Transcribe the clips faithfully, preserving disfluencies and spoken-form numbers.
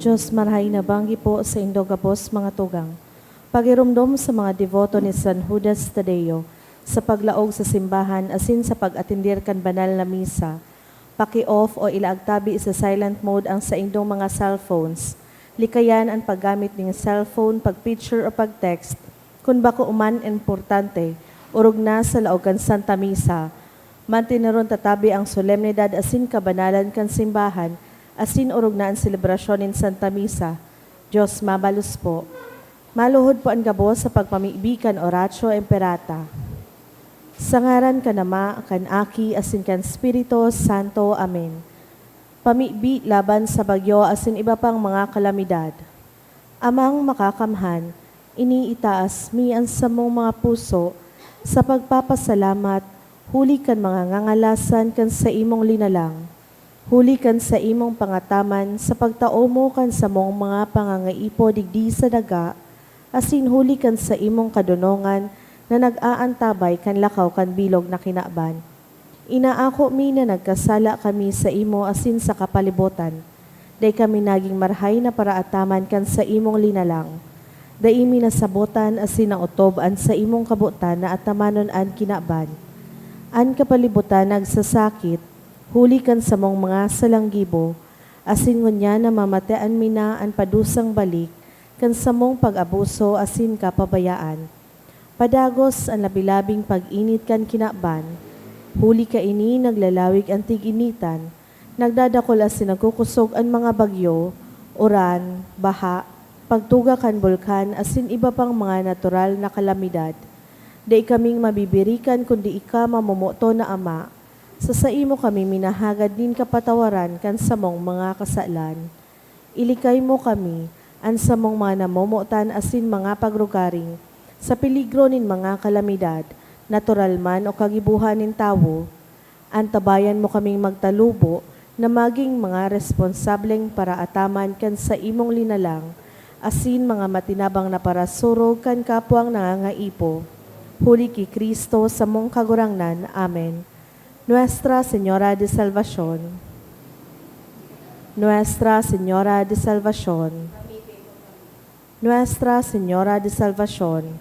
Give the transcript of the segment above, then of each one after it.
Diyos, marahay na banggi po sa indo gabos mga tugang. Pagiromdom sa mga deboto ni San Judas Tadeo sa paglaog sa simbahan asin sa pag-atendir kan banal na misa. Paki-off o ilaag tabi sa silent mode ang saindong mga cellphones. Likayan an paggamit nin cellphone, pag-picture o pag-text kun bako man importante, orog na sa laog kan Santa Misa. Manteneron ta tabi ang solemnidad asin kabanalan kan simbahan, asin orog na an selebrasyon nin Santa Misa. Diyos mabalos po. Maluhod po an gabos sa pagpamibi kan Oratio Imperata. Sa ngaran kan Ama, kan Aki, asin kan Espiritu Santo. Amen. Pamibi laban sa bagyo asin iba pang mga kalamidad. Amang Makakamhan, iniitaas mi an samong mga puso sa pagpapasalamat huli kan mga ngangalasan kan saimong linalang, huli kan saimong pangataman sa pagtao mo kan samong mga pangangaipo digdi sa daga, asin huli kan saimong kadonongan na nag-aantabay kan lakaw kan bilog na kinaban. Inaako mi na nagkasala kami saimo asin sa kapalibotan. Dai kami nagin marahay na paraataman kan saimong linalang. Dai mi nasabotan asin naotob an saimong kabotan na atamanon an kinaban. An kapalibotan nagsasakit, huli kan samong mga salanggibo, asin ngunyan namamatean mi na an padusang balik kan samong pag-abuso asin kapabayaan. Padagos an labi-labing pag-init kan kinaban, huli kaini naglalawig an tig-initan, nagdadakul asin nagkukosog an mga bagyo, uran, baha, pagtuga kan bulkan asin iba pang mga natural na kalamidad. Dai kaming mabibirikan kundi ika, mamomoton na Ama. Sa saimo kami minahagad nin kapatawaran kan samong mga kasalan. Ilikay mo kami, an samong mga namomotan asin mga pagrugaring, sa peligro nin mga kalamidad, natural man o kagibohan nin tawo. Antabayan mo kaming magtalubo na magin mga responsableng paraataman kan saimong linalang, asin mga matinabang na parasurog kan kapwang nangangaipo. Huli ki Cristo, samong Kagurangnan. Amen. Nuestra Señora de Salvacion. Nuestra Señora de Salvacion. Nuestra Señora de Salvacion.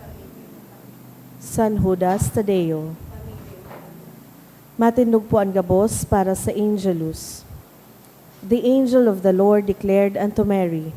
San Judas Tadeo. Matindog po an gabos para sa Angelus. The angel of the Lord declared unto Mary,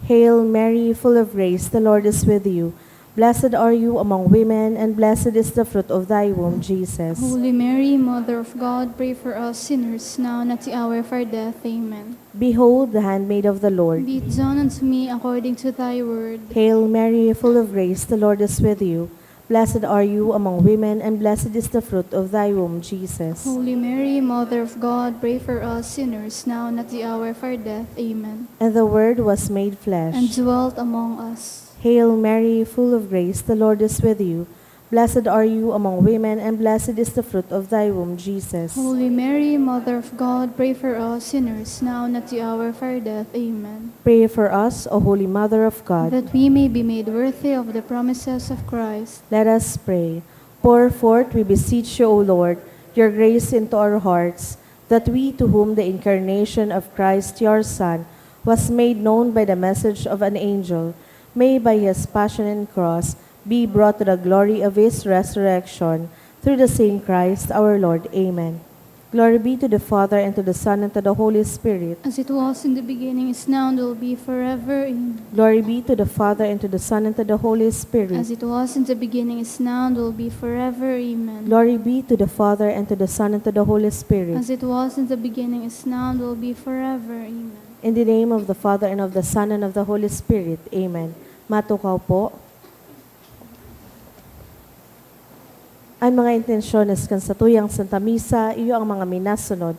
Hail Mary, full of grace, the Lord is with you. Blessed are you among women, and blessed is the fruit of thy womb, Jesus. Holy Mary, Mother of God, pray for us sinners, now and at the hour of our death. Amen. Behold the handmaid of the Lord. Be it done unto me according to thy word. Hail Mary, full of grace, the Lord is with you. Blessed are you among women, and blessed is the fruit of thy womb, Jesus. Holy Mary, Mother of God, pray for us sinners, now and at the hour of our death. Amen. And the Word was made flesh. And dwelt among us. Hail Mary, full of grace, the Lord is with you. Blessed are you among women, and blessed is the fruit of thy womb, Jesus. Holy Mary, Mother of God, pray for us sinners, now and at the hour of our death. Amen. Pray for us, O Holy Mother of God. That we may be made worthy of the promises of Christ. Let us pray. Pour forth, we beseech you, O Lord, your grace into our hearts, that we, to whom the incarnation of Christ, your Son, was made known by the message of an angel, may by his passion and cross be brought to the glory of his resurrection, through the same Christ our Lord. Amen. Glory be to the Father, and to the Son, and to the Holy Spirit. As it was in the beginning, is now, and will be forever. Amen. Glory be to the Father, and to the Son, and to the Holy Spirit. As it was in the beginning, is now, and will be forever. Amen. Glory be to the Father, and to the Son, and to the Holy Spirit. As it was in the beginning, is now, and will be forever. Amen. In the name of the Father, and of the Son, and of the Holy Spirit. Amen. Matukaw po. An mga intensyones kan satuyang Santa Misa, iyo ang mga minasunod.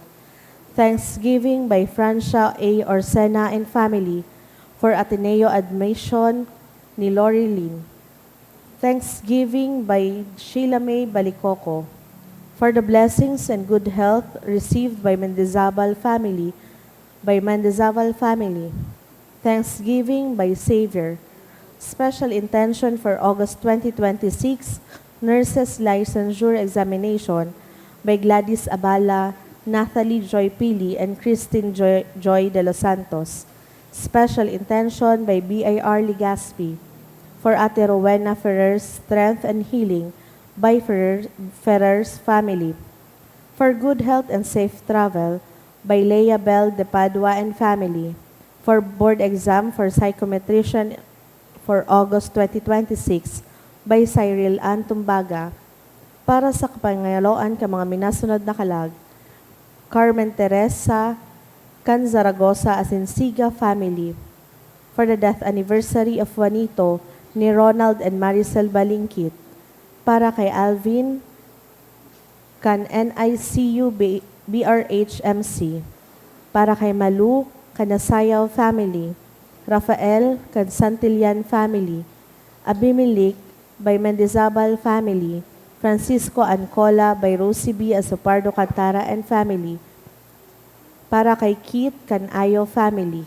Thanksgiving by Francia A. Orsena and family for Ateneo admission ni Lori Lynn. Thanksgiving by Sheila May Balicoco for the blessings and good health received by Mendizabal family, by Mendizabal family. Thanksgiving by Xavier. Special intention for August twenty twenty-six, Nurses Licensure Examination by Gladys Abala, Nathalie Joy Pili, and Christine Joy, Joy de los Santos. Special intention by B I R Legaspi. For Ate Rowena Ferrer's strength and healing by Ferrer, Ferrer's family. For good health and safe travel by Lea Bell de Padua and family. For board exam for psychometrician for August twenty twenty-six by Cyril Ann Tumbaga. Para sa kapangaloan kan mga minasunod na kalag, Carmen Teresa kan Zaragoza asin Siga family. For the death anniversary of Juanito ni Ronald and Maricel Balingkit. Para kay Alvin kan N I C U B-, B R H M C. Para kay Malu kan Nasayaw family. Rafael kan Santillan family. Abimelec by Mendizabal family. Francisco Ancola by Rosie B. Asopardo Catara and family. Para kay Keith kan Ayo family.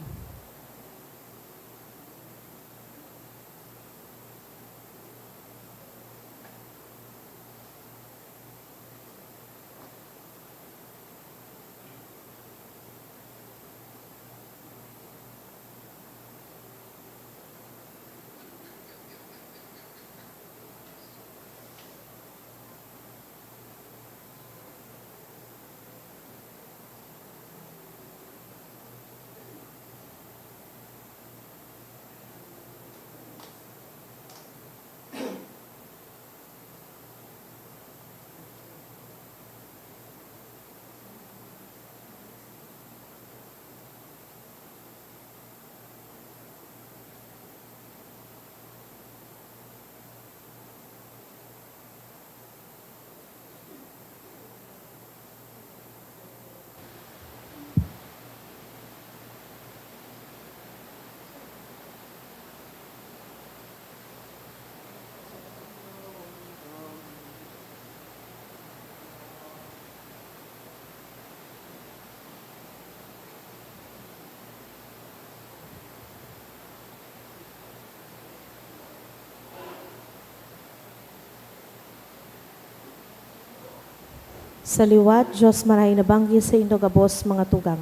Sa liwat, Dios marahay na banggi saindo gabos, mga tugang.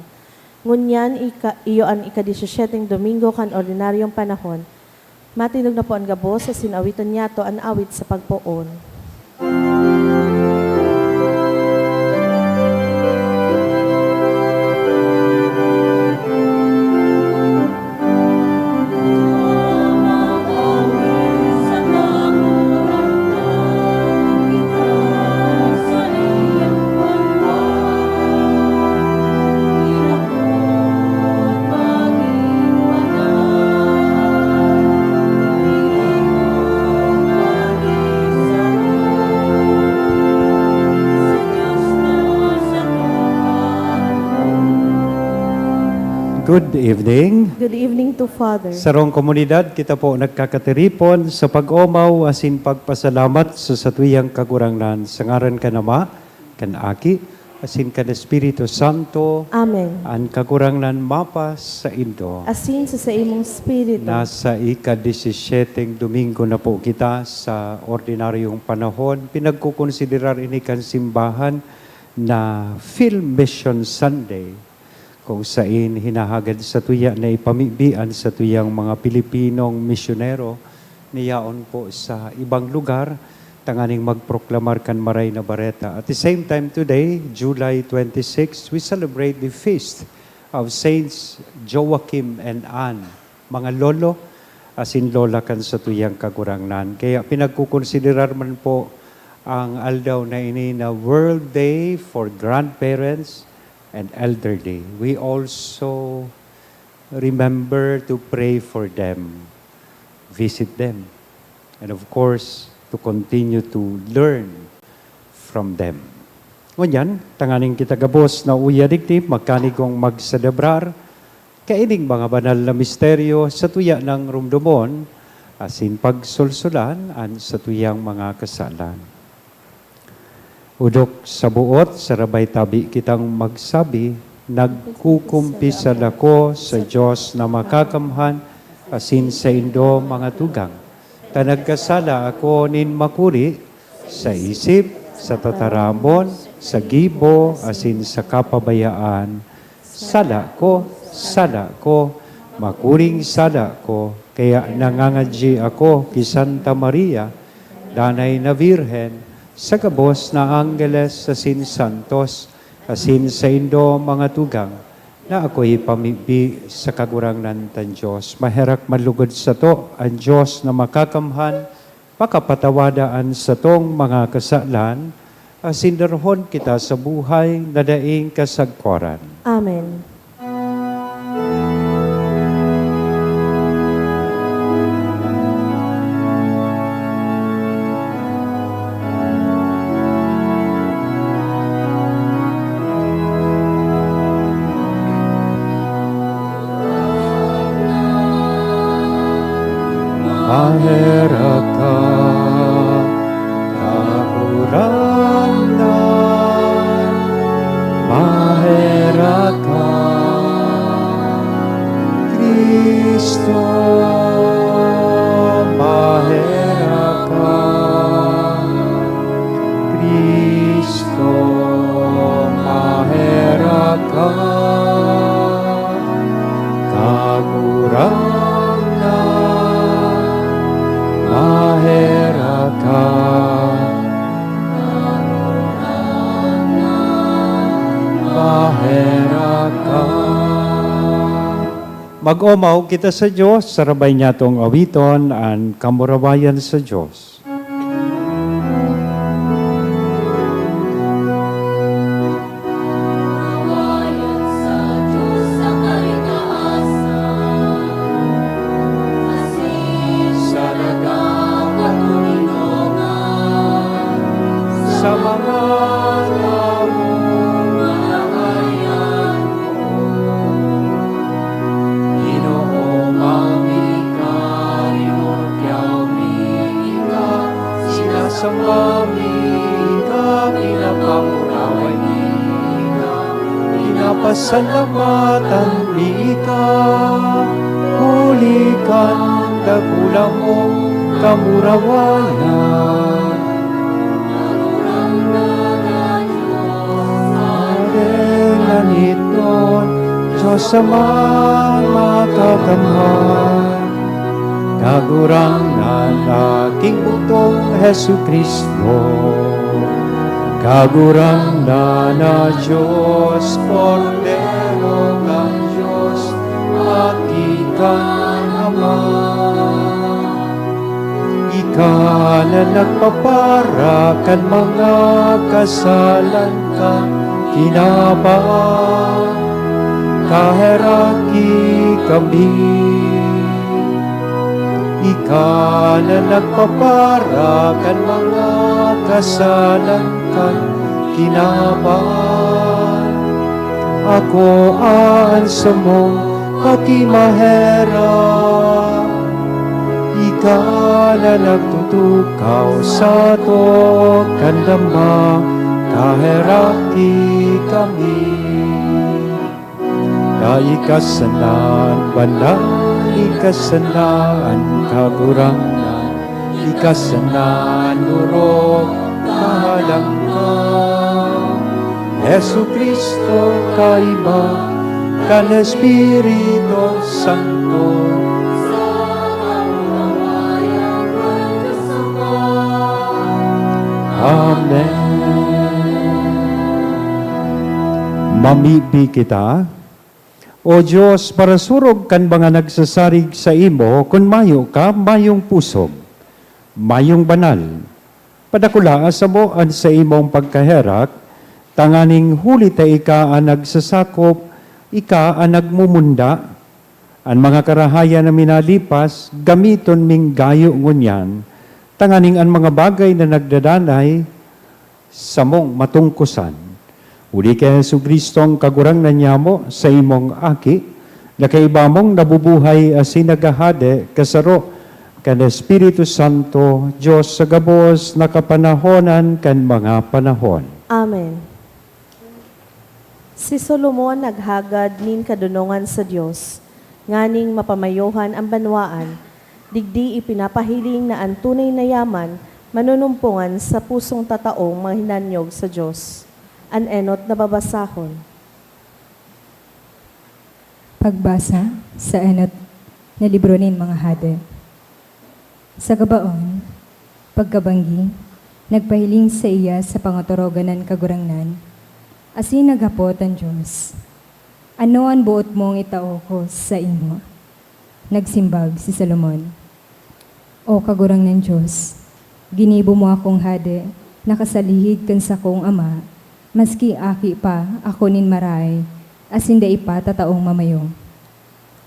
Ngunyan, ika-, iyo an ika-disisyeteng Domingo kan ordinaryong panahon. Matindog na po an gabos asin awiton niyato an awit sa pagpoon. Good evening. Good evening to Father. Sarong komunidad, kita po nagkakatiripon sa pag-omaw asin pagpasalamat sa satuyang Kagurangnan, sa ngaran kan Ama, kan Aki, asin kan Espiritu Santo. Amen. An Kagurangnan mapa saindo. Asin sa saimong espiritu. Nasa ika-disisyeteng Domingo na po kita sa ordinaryong panahon. Pinagkukonsiderar ini kan simbahan na Film Mission Sunday, kung sain hinahagad satuya na ipamibi an satuyang mga Pilipinong misyonero na yaon po sa ibang lugar tanganing magproklamar kan Maray na Bareta. At the same time today, July twenty-six, we celebrate the feast of Saints Joachim and Anne, mga lolo asin lola kan satuyang Kagurangnan. Kaya pinagkukonsiderar man po ang aldaw na ini na World Day for Grandparents and Elderly. We also remember to pray for them, visit them, and of course, to continue to learn from them. Ngunyan, tanganing kita gabos na uya digdi, magkanigong magselebrar kaining mga banal na misteryo, satuya nang rumdomon asin pagsolsolan an satuyang mga kasalan. Odok sa buot, sarabay tabi kitang magsabi, "Nagkukumpisal ako sa Dios na makakamhan asin saindo, mga tugang, ta nagkasala ako nin makuri sa isip, sa tataramon, sa gibo asin sa kapabayaan. Sala ko, sala ko, makuring sala ko. Kaya nangangadyi ako ki Santa Maria, danay na Birhen, sa gabos na anggeles asin santos, asin saindo mga tugang, na ako'y pamibi sa Kagurangnan tan Dios. Maherak man lugod sato an Dios na Makakamhan, pakapatawada an satong mga kasalan, asin darahon kita sa buhay na daing kasagkoran. Amen. Maherak ka, Kagurangnan, maherak ka, Cristo, maherak ka, Cristo, maherak ka, Kagurangnan, maherak ka, maherak ka. Mag-omaw kita sa Dios, sarabay niyatong awiton an kamurawayan sa Dios. Sa mga tawo, Ginoo, mami ka, rimorkyaw mi ka, sinasamba mi ka, pinapamuraway mi ka, pinapasalamatan mi ka, huli kan dakula mong kamurawayan. Aden na niton, Diyos Amang makakamhan, Kagurangnan na Aking bugtong Jesu-Cristo, Kagurangnan na Diyos, Kordero kan Diyos, Aki kan Ama. Ika na nagpapara kan mga kasalan kan kinaban, kaheraki kami. Ika na nagpapara kan mga kasalan kan kinaban. Akoa an samong pakimaherak. Ika na nagtutukaw sato kan damba, kaheraki kami. Dai ka sana banal, ika sana an Kagurangnan, ika sana an orog, kahalang ka. Jesu-Cristo, kaiba kan Espiritu Santo. Amen. Mamibi kita. O Dios, parasurog kan mga nagsasarig saimo, kun mayo ka, mayong pusog, mayong banal. Padakulaa samo an saimong pagkaherak, tanganing huli ta ika an nagsasakop, ika an nagmumunda. An mga karahayan na minalipas, gamiton ming gayo ngunyan, tanganing an mga bagay na nagdadanay, samong matungkosan. Huli ki Jesu-Cristong Kagurangnan nyamo, saimong Aki, na kaiba mong nabubuhay asin naghahade kasaro kan Espiritu Santo, Dios sa gabos na kapanahonan kan mga panahon. Amen. Si Solomon naghagad nin kadonongan sa Dios, nganing mapamayohan an banwaan. Digdi ipinapahiling na an tunay na yaman manunumpongan sa pusong tataong mahinanyog sa Dios. An enot na babasahon. Pagbasa sa enot na libro nin mga hade. Sa gabaon, pagkabanggi, nagpahiling saiya sa pangotorogan an Kagurangnan, asin naghapot an Dios, "Ano an boot mong itao ko saimo?" Nagsimbag si Solomon, "O Kagurangnan Dios, ginibo mo akong hade na kasalihid kan sakong ama, maski aki pa ako nin marahay asin dai pa tataong mamayo.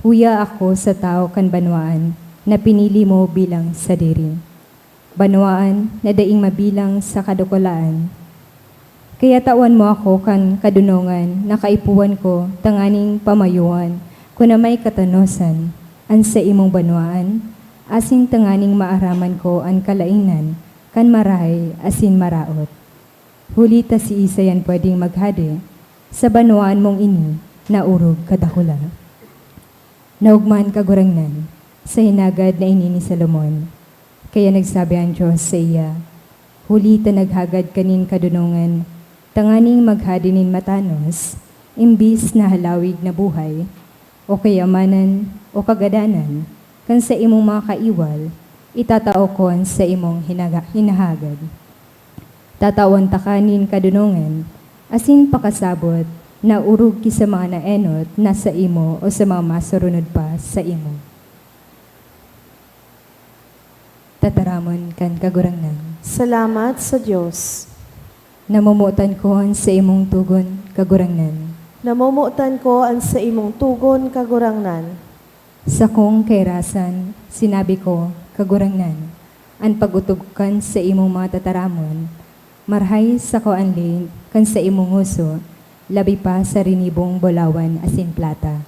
Huya ako sa tawo kan banwaan na pinili mo bilang sadiri, banwaan na daing mabilang sa kadukulaan. Kaya tawan mo ako kan kadonongan na kaipuhan ko tanganing pamayoan ko na may katanosan an saimong banwaan, asin tanganing maaraman ko an kalaenan kan marahay asin maraot. Huli ta siisay an pwedeng maghade sa banwaan mong ini na orog kadakula?" Naogma an Kagurangnan sa hinagad na ini ni Solomon. Kaya nagsabi an Dios saiya, "Huli ta naghagad ka nin kadonongan tanganing maghade nin matanos, imbis na halawig na buhay, o kayamanan, o kagadanan kan saimong mga kaiwal, itatao ko an saimong hinaga-, hinahagad. Tatawan taka nin kadonongan asin pakasabot na orog ki sa mga naenot na saimo o sa mga masurunod pa saimo." Tataramon kan Kagurangnan. Salamat sa Dios. Namomotan ko an saimong togon, Kagurangnan. Namomotan ko an saimong togon, Kagurangnan. Sakong kairasan, sinabi ko, "Kagurangnan, an pag-otob kan saimong mga tataramon, marahay sako an lengit kan saimong ngoso, labi pa sa rinibong bulawan asin plata."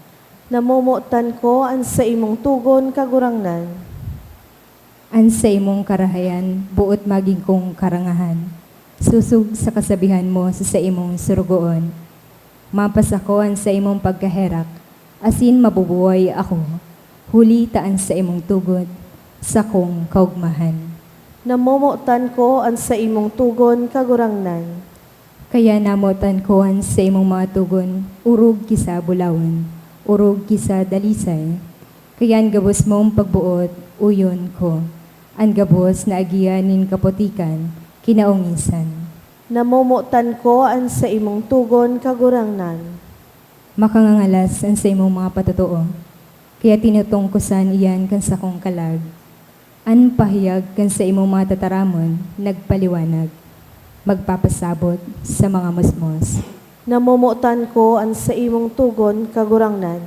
Namomotan ko an saimong togon, Kagurangnan. An saimong karahayan boot magin kong karangahan, sosog sa kasabihan mo sa saimong sorogoon. Mapasako an saimong pagkaherak, asin mabubuhay ako, huli ta an saimong togon, sakong kaogmahan. Namomotan ko an saimong togon, Kagurangnan. Kaya namotan ko an saimong mga togon, orog ki sa bulawan, orog ki sa dalisay. Kaya an gabos mong pagboot, oyon ko, an gabos na agihan nin kaputikan, kinaongisan. Namomotan ko an saimong togon, Kagurangnan. Makangangalas an saimong mga patotoo, kaya tinutungkosan iyan kan sakong kalag. An pahayag kan saimong mga tataramon nagpaliwanag, magpapasabot sa mga musmos. Namomotan ko an saimong togon, Kagurangnan.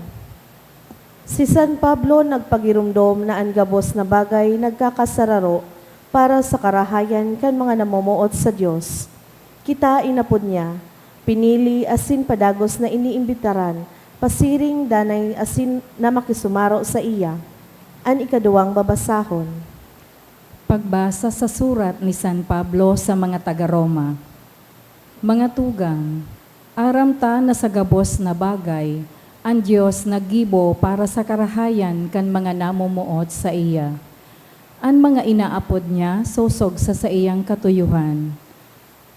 Si San Pablo nagpagiromdom na an gabos na bagay nagkakasararo para sa karahayan kan mga namomoot sa Dios. Kita, inapod niya, pinili asin padagos na iniimbitaran, pasiring, danay asin na makisumaro saiya. An ikaduwang babasahon. Pagbasa sa surat ni San Pablo sa mga taga Roma. Mga tugang, aram ta na sa gabos na bagay, an Dios naggibo para sa karahayan kan mga namomoot saiya. An mga inaapod niya sosog sa saiyang katuyohan.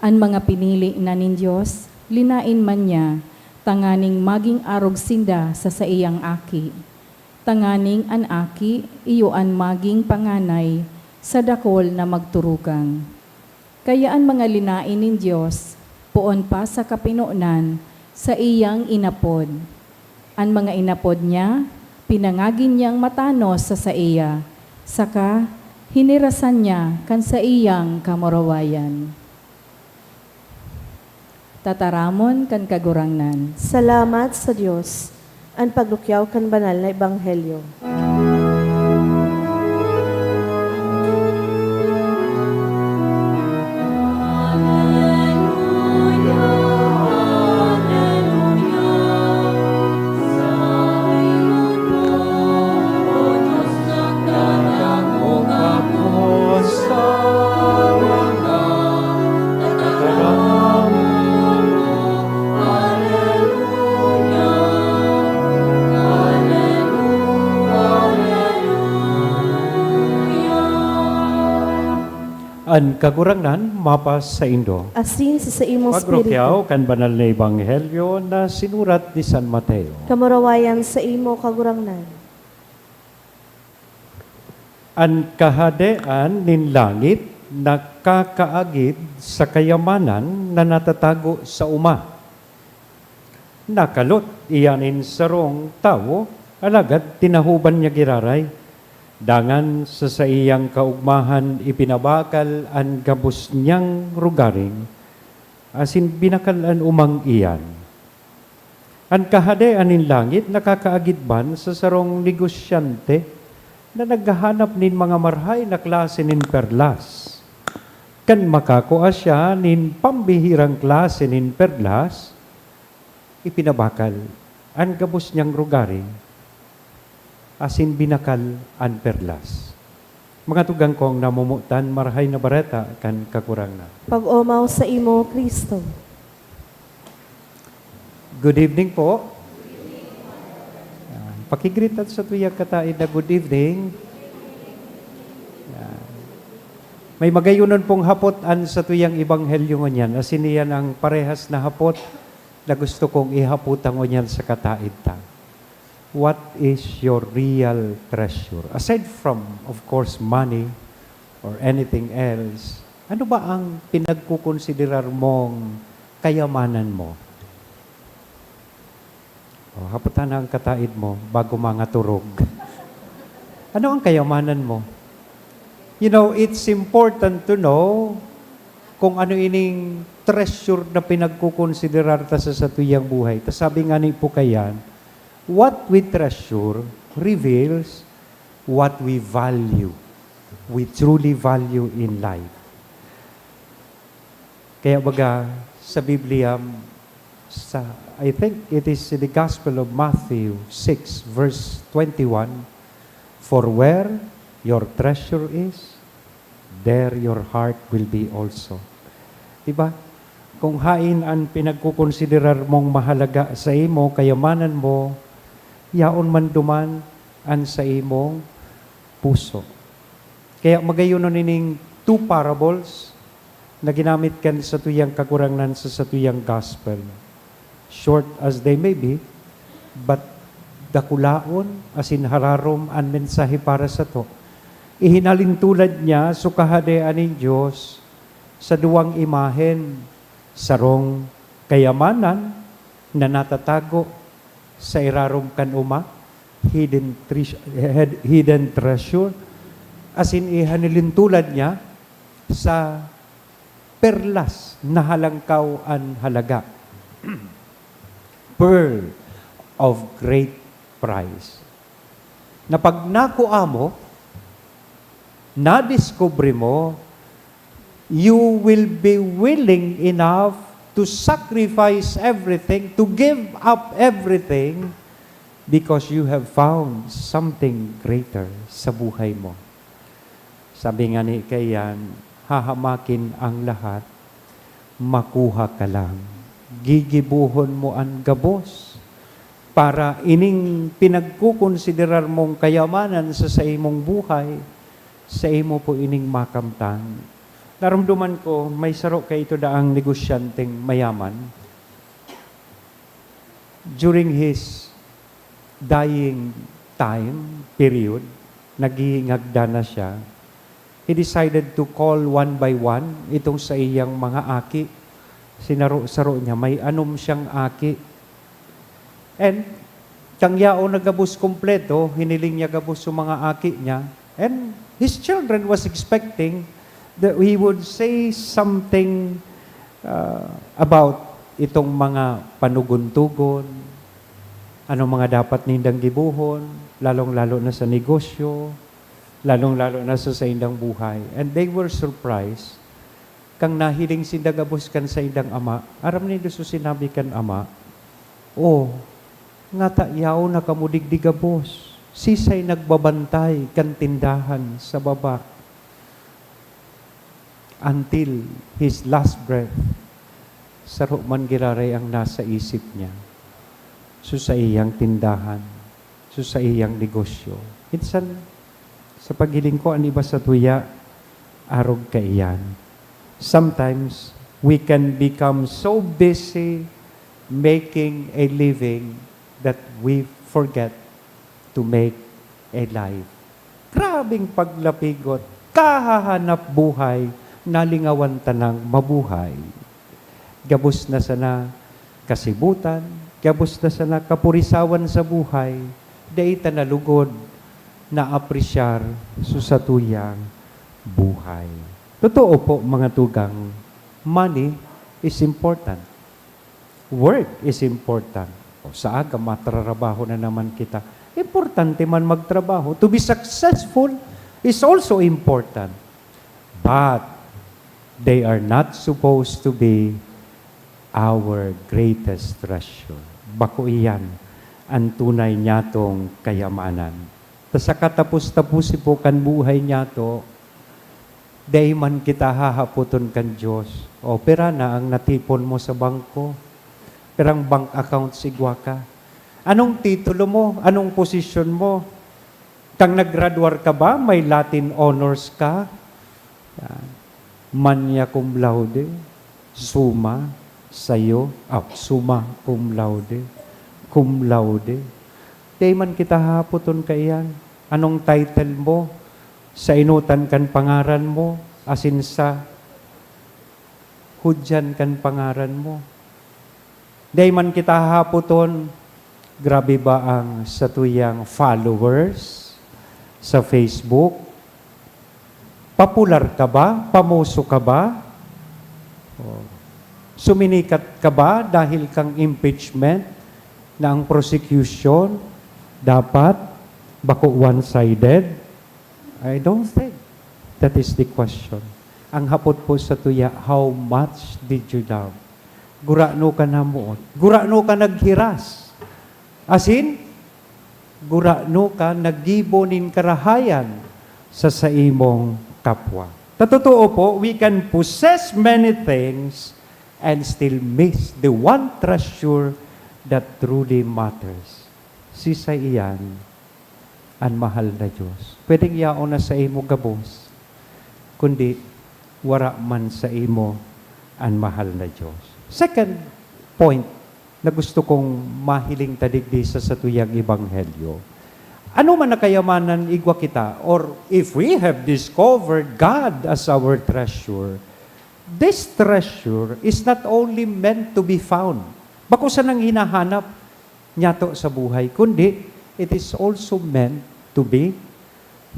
An mga pinili na nin Dios, linaen man niya, tanganing magin arog sinda sa saiyang Aki, tanganing an Aki iyo an magin panganay sa dakul na magturugang. Kaya an mga linaen nin Dios, poon pa sa kapinonan, saiyang inapod. An mga inapod niya, pinangagin niyang matanos sa saiya, saka hinirasan niya kan saiyang kamurawayan. Tataramon kan Kagurangnan. Salamat sa Dios. An pagrukyaw kan Banal na Ebanghelyo. An Kagurangnan mapasaindo. Asin sa saimong Pagrukyaw kan banal na ebanghelyo na sinurat ni San Mateo. Kamurawayan saimo, Kagurangnan. An kahadean nin langit nakakaagid sa kayamanan na natatago sa oma. Nakalot iyan nin sarong tawo, alagad tinahoban niya giraray. Dangan sa saiyang kaogmahan ipinabakal an gabos niyang rogaring, asin binakal an umang iyan. An Kahadean nin langit nakakaagid man sa sarong negosyante na naghahanap nin mga marahay na klase nin perlas. Kan makakua siya nin pambihirang klase nin perlas, ipinabakal an gabos niyang rogaring asin binakal an perlas. Mga tugang kong namomotan, Marahay na Bareta kan Kagurangnan. Pag-omaw saimo, Cristo. Good evening po. Yan. Pakigritan sa tuyang kataid na good evening. Yan. May magayonon pong hapot an sa tuyang ebanghelyo ngunyan. Asin iyan ang parehas na hapot na gusto kong ihapot ngunyan sa kataid ta. What is your real treasure? Aside from, of course, money or anything else, ano ba ang pinagkukonsiderar mong kayamanan mo? O, haputan na ang kataid mo bago mga turog. Ano ang kayamanan mo? You know, it's important to know kung ano ining treasure na pinagkukonsiderar ta sa satuyang buhay. Ta sabi nga ni Pukayan, what we treasure reveals what we value, we truly value in life. Kaya baga, sa Biblia, sa, I think it is in the Gospel of Matthew six, verse twenty-one, "For where your treasure is, there your heart will be also." Diba? Kung hain an pinagkukonsiderar mong mahalaga sa imo, kayamanan mo, yaon man duman an sa imong puso. Kaya magayon na nining two parables na ginamit kan satuyang Kagurangnan sa satuyang gospel. Short as they may be, but dakulaon asin hararom an mensahe para sato. Ihinalintulad niya so Kahadean nin Dios sa duwang imahen, sarong kayamanan na natatago sa irarom kan oma, hidden treas-, hed-, hidden treasure, asin ihinalintulad niya sa perlas na halangkaw an halaga. Pearl of great price. Na pag nakua mo, nadiskubre mo, you will be willing enough to sacrifice everything, to give up everything, because you have found something greater sa buhay mo. Sabi nga ni kaiyan, "Hahamakin ang lahat, makuha ka lang. Gigibohon mo an gabos para ining pinagkukonsiderar mong kayamanan sa saimong buhay, saimo po ining makamtan." Naromdoman ko, may saro kaito daang negosyanteng mayaman. During his dying time period, naghihingagdan na siya, he decided to call one by one itong saiyang mga aki. Sinaro-saro niya, may anom siyang aki. And, kang yaon na gabos kompleto, hiniling niya gabos yung mga aki niya. And his children was expecting that he would say something, uh, about itong mga panugon-tugon, anong mga dapat nindang gibohon, lalong-lalo na sa negosyo, lalong-lalo na sa saindang buhay. And they were surprised kan nahiling sinda gabos kan saindang ama. Aram nindo so sinabi kan ama, "O, ngata yaon na kamo digdi gabos. Sisay nagbabantay kan tindahan sa baba?" Until his last breath, saro man giraray ang nasa isip niya. So, sa iyang tindahan, so, sa iyang negosyo. Minsan, sa paghiling ko, an iba sa tuya, Arog kaiyan. Sometimes, we can become so busy making a living that we forget to make a life. Grabeng paglapigot, kahahanap buhay, nalingawan tanang mabuhay. Gabos na sana kasibutan, gabos na sana kapurisawan sa buhay, dai ta na lugod naapresyar so satuyang buhay. Totoo po, mga tugang, money is important. Work is important. O, sa aga, matrarabaho na naman kita. Importante man magtrabaho. To be successful is also important. But they are not supposed to be our greatest treasure. Bako iyan ang tunay niyatong kayamanan. Ta sa katapos-taposi po kan buhay niyato, dai man kita hahapoton kan Dios, "O, pira na ang natipon mo sa bangko? Pirang bank account igwa ka? Anong titulo mo? Anong posisyon mo? Kang naggraduar ka ba, may Latin honors ka?" Yan. Magna cum laude, summa, sayo, ah, summa cum laude, cum laude. Dai man kita hapoton kaiyan. Anong title mo? Sa enotan kan pangaran mo, asin sa hudyan kan pangaran mo. Dai man kita hapoton, grabe ba ang satuyang followers sa Facebook? Popular ka ba? Pamoso ka ba? O, suminikat ka ba dahil kang impeachment na ang prosecution dapat bako one-sided? I don't think that is the question. Ang hapot po sa tuya, how much did you love? Gurano ka namoot? Gurano ka naghiras? Asin, gurano ka naggibo nin karahayan sa saimong kapwa? Sa totoo po, we can possess many things and still miss the one treasure that truly matters. Sisay iyan? An mahal na Dios. Pwedeng yaon na saimo gabos, kundi wara man saimo an mahal na Dios. Second point na gusto kong mahiling ta digdi sa satuyang ebanghelyo, ano man na kayamanan igwa kita, or if we have discovered God as our treasure, this treasure is not only meant to be found. Bako sanang hinahanap niyato sa buhay, kundi it is also meant to be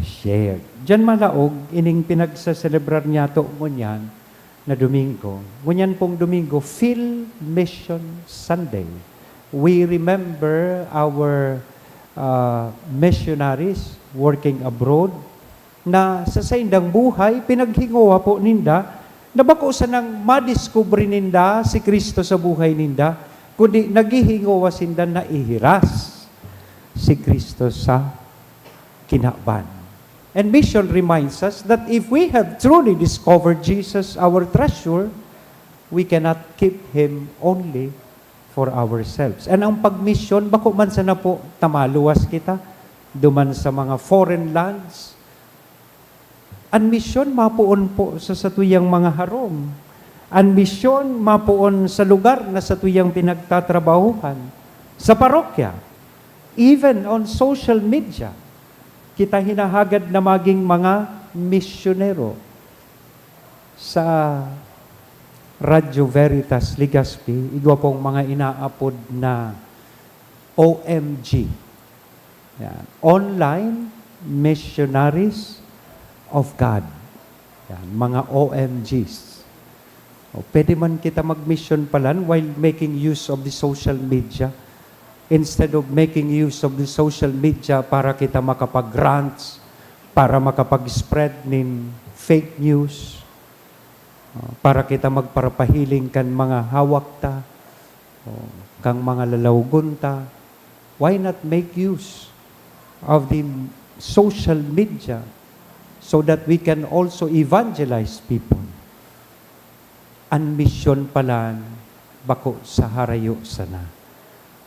shared. Diyan malaog ining pinagsaselebrar niyato ngunyan na Domingo. Ngunyan pong Domingo, Phil Mission Sunday. We remember our, uh, missionaries working abroad na sa saindang buhay, pinaghingowa po ninda na bako sanang madiskubre ninda si Cristo sa buhay ninda, kundi naghihingowa sinda na ihiras si Cristo sa kinaban. And mission reminds us that if we have truly discovered Jesus, our treasure, we cannot keep Him only for ourselves. And ang pagmisyon, bako man sana po ta maluwas kita duman sa mga foreign lands. An misyon mapoon po sa satuyang mga harong. An misyon mapoon sa lugar na satuyang pinagtatrabahuhan, sa parokya, even on social media. Kita hinahagad na maging mga misyonero. Sa Radyo Veritas Legazpi, igwa pong mga inaapod na O M G. Yan. Online Missionaries of God. Yan. Mga O M Gs. O, pwede man kita mag-mission palan while making use of the social media. Instead of making use of the social media para kita makapag-rants, para makapag-spread nin fake news, o, para kita magparapahiling kan mga hawak ta, o, kan mga lalawgon ta, why not make use of the social media so that we can also evangelize people? An misyon palan bako sa harayo sana,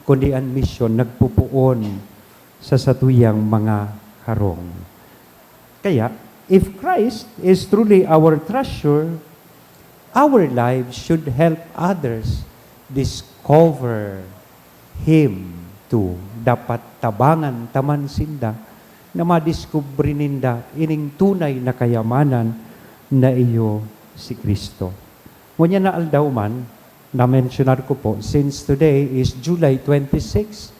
kundi an misyon nagpopoon sa satuyang mga harong. Kaya, If Christ is truly our treasure, our lives should help others discover Him too. Dapat tabangan ta man sinda na madiskubre ninda ining tunay na kayamanan na iyo si Cristo. Ngunyan na aldaw man, na-mensionar ko po, since today is July twenty-six,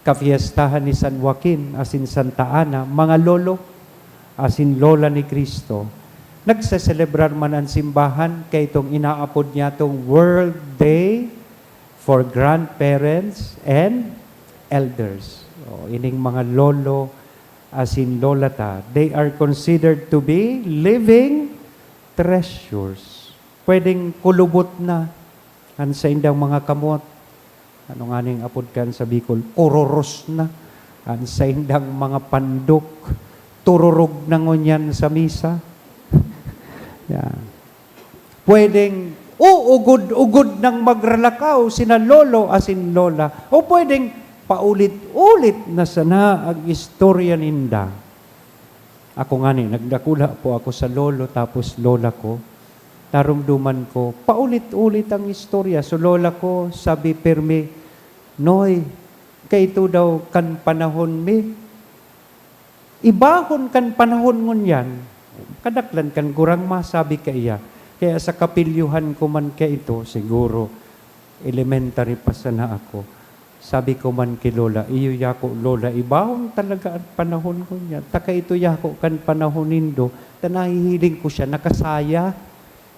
kafiestahan ni San Joaquin asin Santa Ana, mga lolo asin lola ni Cristo, nagseselebrar man an simbahan kaitong inaapod niyatong World Day for Grandparents and Elders. O, ining mga lolo asin lola ta, they are considered to be living treasures. Pwedeng kulubot na an saindang mga kamot. Ano nganing apod kan sa Bicol? Kururos na an saindang mga pandok. Tururog na ngunyan sa misa. Yan. Pwedeng uugod-ugod nang magralakaw sina lolo asin lola. O pwedeng paulit-ulit na sana ang istorya ninda. Ako ngani, nagdakula po ako sa lolo tapos lola ko. Narumduman ko, paulit-ulit ang istorya. So, lola ko, sabi pirmi, "Noy, kaito daw kan panahon mi. Ibahon kan panahon ngunyan." Kadaklan kan gurang masabi kaiya. Kaya sa kapilyohan ko man kaito, siguro, elementary pa sana ako. Sabi ko man ki Lola, "Iyo yako, Lola, ibahon talaga an panahon ngunyan. Ta kaito yako kan panahon nindo, ta nahihiling ko siya nakasaya.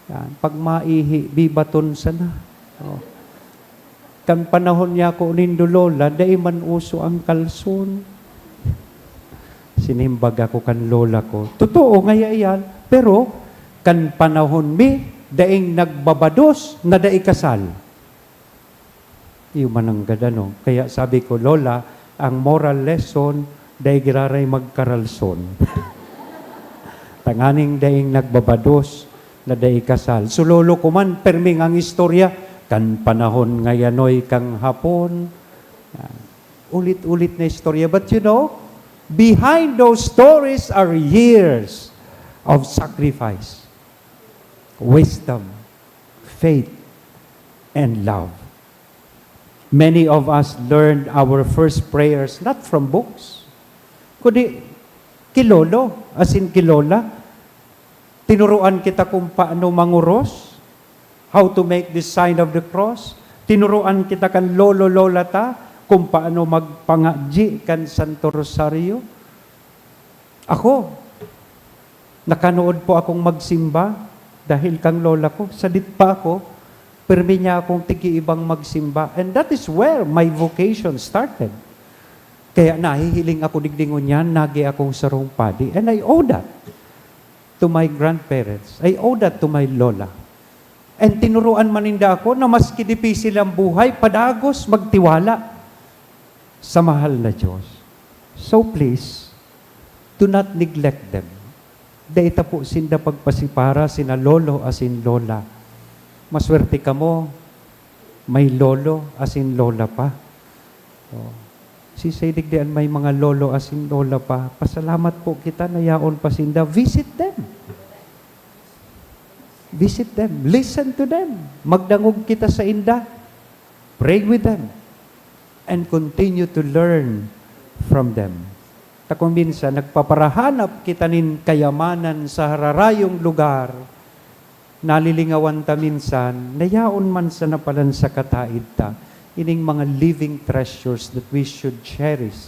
Yan, pag maihi, bibaton sana." Oh. "Kan panahon yako nindo, Lola, dai man uso ang kalson." Sinimbag ako kan lola ko, "Totoo ngaya iyan, pero kan panahon mi, daing nagbabados na dai kasal." Iyo man nanggad ano. Kaya sabi ko, "Lola, ang moral lesson, dai giraray magkaralson." Tanganing daing nagbabados na dai kasal. So, lolo ko man, perming ang istorya, "Kan panahon ngayanoy kang Hapon." Ah, ulit-ulit na istorya. But you know, behind those stories are years of sacrifice, wisdom, faith, and love. Many of us learned our first prayers not from books, kundi ki lolo, asin ki lola. Tinuruan kita kung paano mangoros, how to make the sign of the cross. Tinuruan kita kan lolo, lola ta kung paano magpangadyi kan Santo Rosario. Ako, nakanood po akong magsimba dahil kang lola ko. Sadit pa ako, pirmi niya akong tigiibang magsimba. And that is where my vocation started. Kaya nahihiling ako digdi ngunyan, nagi akong sarong padi. And I owe that to my grandparents. I owe that to my lola. And tinuruan man ninda ako na maski dipisil ang buhay, padagos magtiwala sa mahal na Diyos. So please, do not neglect them. Dai ta po sinda pagpasipara, sina lolo asin lola. Maswerte kamo, may lolo asin lola pa. Oh. Sisay digdi an may mga lolo asin lola pa. Pasalamat po kita na yaon pa sinda. Visit them. Visit them. Listen to them. Magdangog kita sainda. Pray with them. And continue to learn from them. Ta kung minsan, nagpaparahanap kita nin kayamanan sa hararayong lugar, nalilingawan ta minsan na yaon man sana palan sa kataed ta ining mga living treasures that we should cherish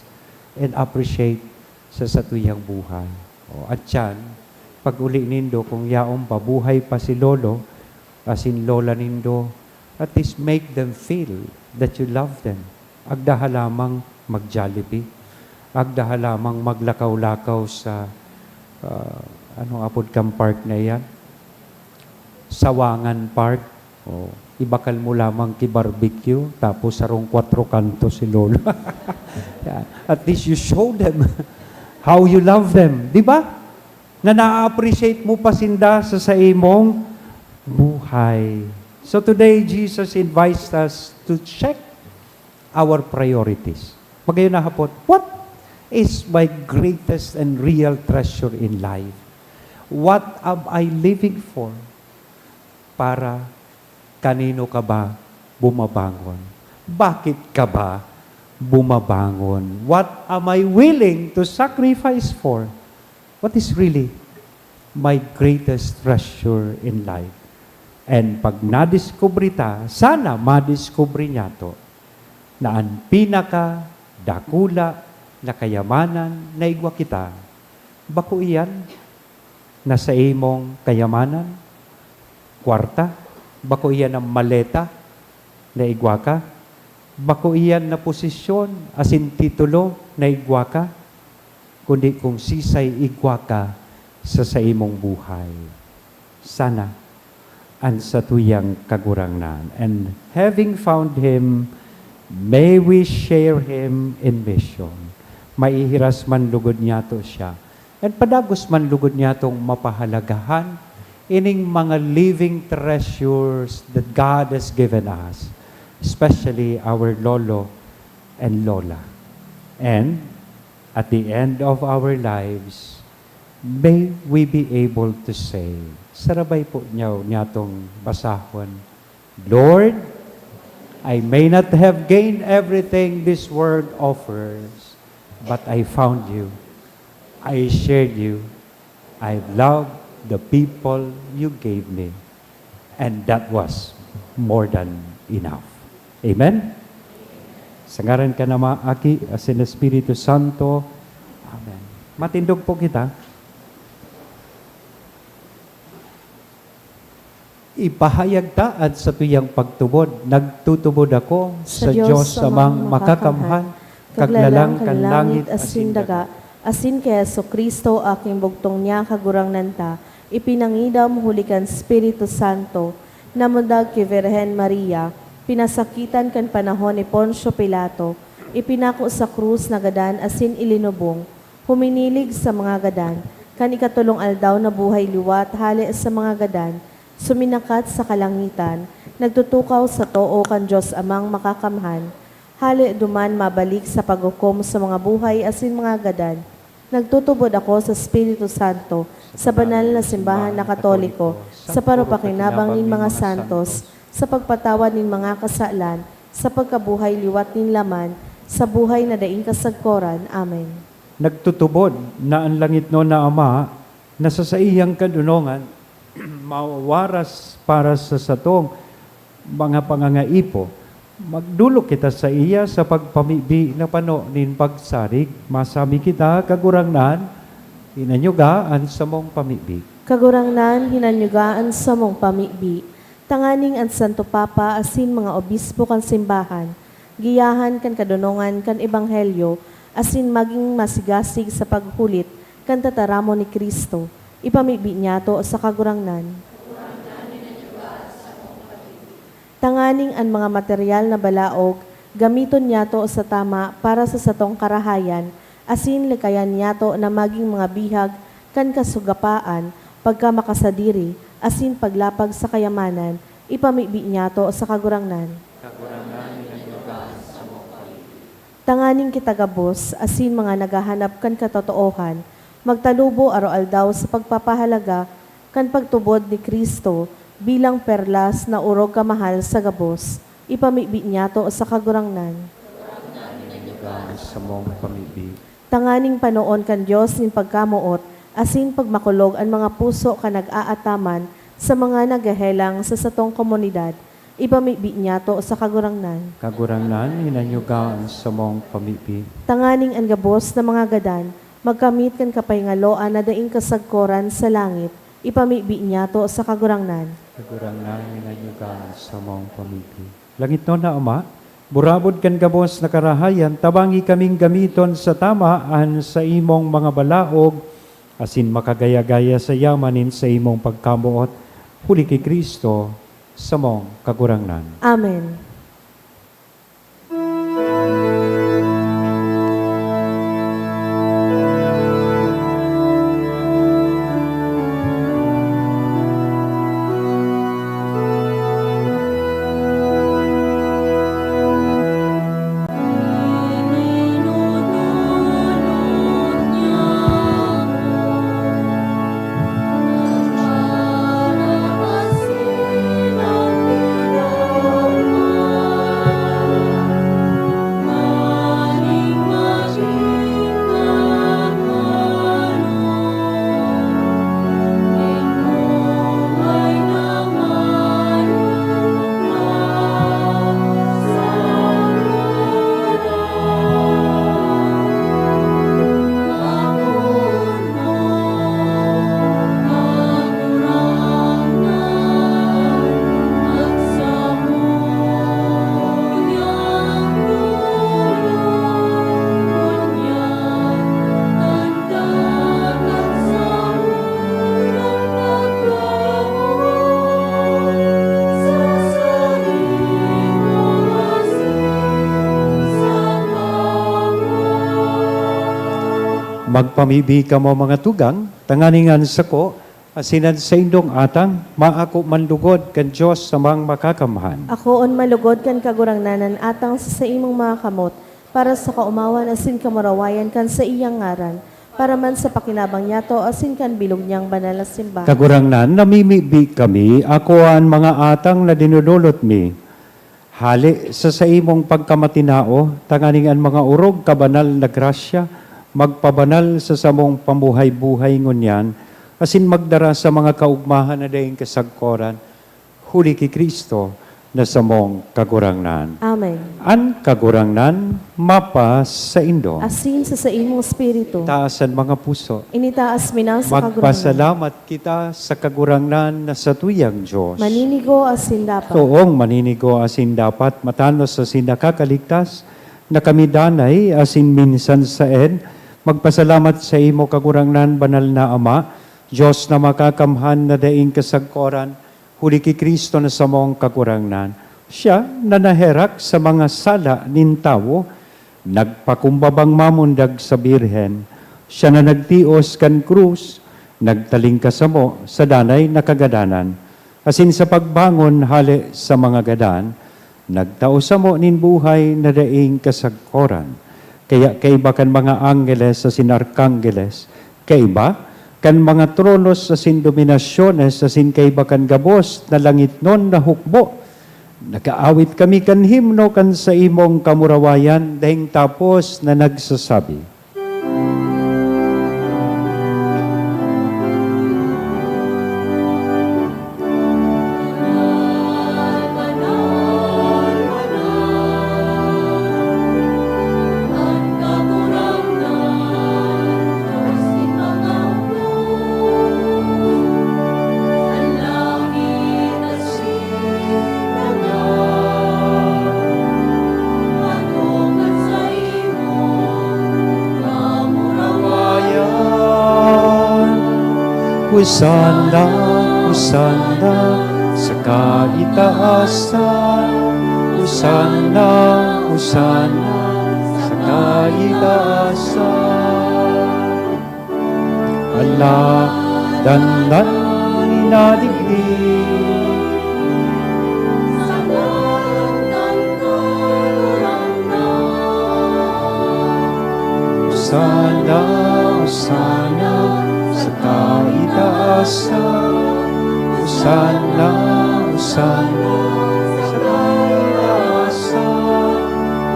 and appreciate sa satuyang buhay. O, at yan, pag-uli nindo, kung yaon pa, buhay pa si lolo, asin lola nindo, at least make them feel that you love them. Agda ha lamang mag-Jollibee. Agda ha lamang maglakaw-lakaw sa, ah, ano apod kan park na iyan? Sawangan Park. Oh, ibakal mo lamang ki barbecue, tapos sarong kwatro kanto si Lolo. Yan. At least you show them how you love them. Di ba? Na na-appreciate mo pa sinda sa, sa imong buhay. So today, Jesus invites us to check our priorities. Magayon na hapot, what is my greatest and real treasure in life? What am I living for? Para kanino ka ba bumabangon? Bakit ka ba bumabangon? What am I willing to sacrifice for? What is really my greatest treasure in life? And pag nadiskubre ta, sana madiskubre niyato na an pinakadakula na kayamanan na igwa kita, bako iyan na saimong kayamanan, kwarta, bako iyan na maleta na igwa ka, bako iyan na posisyon asin titulo na igwa ka, kundi kung sisay igwa ka sa saimong buhay. Sana an satuyang Kagurangnan. And having found him, may we share him in mission. Maihiras man lugod niyato siya. And padagos man lugod niyatong mapahalagahan ining mga living treasures that God has given us, especially our lolo and lola. And at the end of our lives, may we be able to say, sarabay po niyaw niyatong basahon, "Lord, I may not have gained everything this world offers, but I found you. I shared you. I loved the people you gave me. And that was more than enough." Amen? Sa ngaran kan Ama, Aki, asin Espiritu Santo. Amen. Matindog po kita. Ipahayag ta an satuyang pagtubod. Nagtutubod ako sa Diyos Amang Makakamhan, Kaglalang kan langit asin daga, asin ki Jesu-Cristo, aking bugtong niya, Kagurangnan ta, ipinangidam huli kan Espiritu Santo, namundag ki Virgen Maria, pinasakitan kan panahon ni Poncio Pilato, ipinako sa krus, nagadan asin ilinubong, huminilig sa mga gadan, kan ikatolong aldaw nabuhay liwat hale sa mga gadan, suminakat sa kalangitan, nagtutukaw sa too kan Diyos Amang Makakamhan, hale duman mabalik sa paghukom sa mga buhay asin mga gadan. Nagtutubod ako sa Espiritu Santo, sa banal na simbahan na Katoliko, sa parupakinabang nin mga santos, sa pagpatawad nin mga kasalan, sa pagkabuhay liwat nin laman, sa buhay na daing kasagkoran. Amen. Nagtutubod na an langitnon na Ama na sa saiyang kadonongan mawaras para sa satong mga pangangaipo. Magdolok kita saiya sa pagpamibi na pano nin pagsarig. Masabi kita, Kagurangnan, hinanyuga an samong pamibi. Kagurangnan, hinanyuga an samong pamibi. Tanganing an Santo Papa asin mga obispo kan simbahan, giyahan kan kadonongan kan ebanghelyo, asin magin masigasig sa paghulit kan tataramon ni Cristo, ipamibi niyato sa Kagurangnan. Tanganing an mga material na balaog gamiton niyato sa tama para sa satong karahayan, asin likayan niyato na magin mga bihag kan kasugapaan, pagkamakasadiri, asin paglapag sa kayamanan, ipamibi niyato sa Kagurangnan. Kagurangnan, hinanyuga an samong pamibi. Tanganing kita gabos, asin mga naghahanap kan katotoohan, magtalubo aroaldaw sa pagpapahalaga kan pagtubod ni Cristo bilang perlas na orog kamahal sa gabos, ipamibi niyato sa Kagurangnan. Hinanyuga an samong pamibi. Tanganing panoon kan Dios nin pagkamoot asin pagmakulog an mga puso kan nag-aataman sa mga naghehelang sa satong komunidad, ipamibi niyato sa Kagurangnan. Kagurangnan, hinanyuga an samong pamibi. Tanganing an gabos na mga gadan magkamit kan kapahingaloan na daing kasagkoran sa langit, ipamibi niyato sa Kagurangnan. Kagurangnan, hinanyuga an samong pamibi. Langitnon na Ama, burabod kan gabos na karahayan, tabangi kaming gamiton sa tama an saimong mga balaog, asin makagaya-gaya sa yaman nin saimong pagkamoot, huli ki Cristo, samong Kagurangnan. Amen. Magpamibi kamo, mga tugang, tanganing an sako asin an saindong atang maako man lugod kan Dios Amang Makakamhan. Akoon man lugod kan Kagurangnan an atang sa saimong mga kamot, para sa kaomawan asin kamurawayan kan saiyang ngaran, para man sa pakinabang niyato asin kan bilog niyang banal na simbahan. Kagurangnan, namimibi kami, akoa an mga atang na dinodolot mi. Hale sa saimong pagkamatinao, tanganing an mga orog kabanal na grasya magpabanal sa samong pamuhay-buhay ngunyan, asin magdara sa mga kaogmahan na daing kasagkoran, huli ki Cristo na samong Kagurangnan. Amen. An Kagurangnan mapasaindo. Asin sa saimong espiritu. Taas an mga puso. Initaas mi na sa Kagurangnan. Magpasalamat kita sa Kagurangnan na satuyang Dios. Maninigo asin dapat. Toong maninigo asin dapat, matanos asin nakakaligtas, na kami danay asin minsan saen magpasalamat saimo, Kagurangnan, banal na Ama, Dios na makakamhan na daing kasagkoran, huli ki Cristo na samong Kagurangnan. Siya na naherak sa mga sala nin tawo, nagpakumbabang mamundag sa Birhen. Siya na nagtios kan krus, nagtaling kasamo sa danay na kagadanan, asin sa pagbangon hale sa mga gadan, nagtao samo nin buhay na daing kasagkoran. Kaya kaiba kan mga anggeles asin arkanggeles, kaiba kan mga tronos asin dominasyones, asin kaiba kan gabos na langitnon na hukbo, nag-aawit kami kan himno kan saimong kamurawayan, daing tapos na nagsasabi, Hosana, Hosana sa kaitaasan. Hosana, Hosana sa kaitaasan. Ala, dandan na digdi. Hosana, Hosana sa kaitaasan. Hosana, Hosana sa kaitaasan.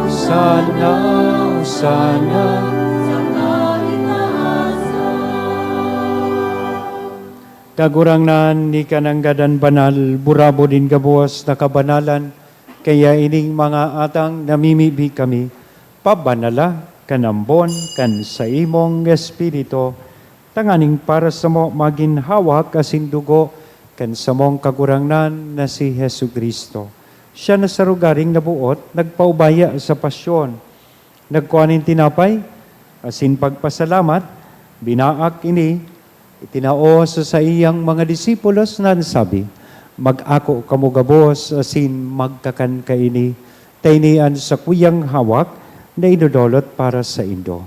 Hosana, Hosana sa kaitaasan. Kagurangnan, ika nanggad an banal, burabod nin gabos na kabanalan, kaya ining mga atang namimibi kami, pabanala kan ambon kan saimong Espiritu, tanganing para samo magin hawak asin dugo kan samong Kagurangnan na si Jesu-Cristo. Siya na sa rogaring naboot nagpaubaya sa pasyon, nagkua nin tinapay, asin pagpasalamat, binaak ini, itinao sa saiyang mga disipulos na nagsabi, "Mag-ako kamo gabos asin magkakan kaini, ta ini an sakuyang hawak na idodolot para saindo."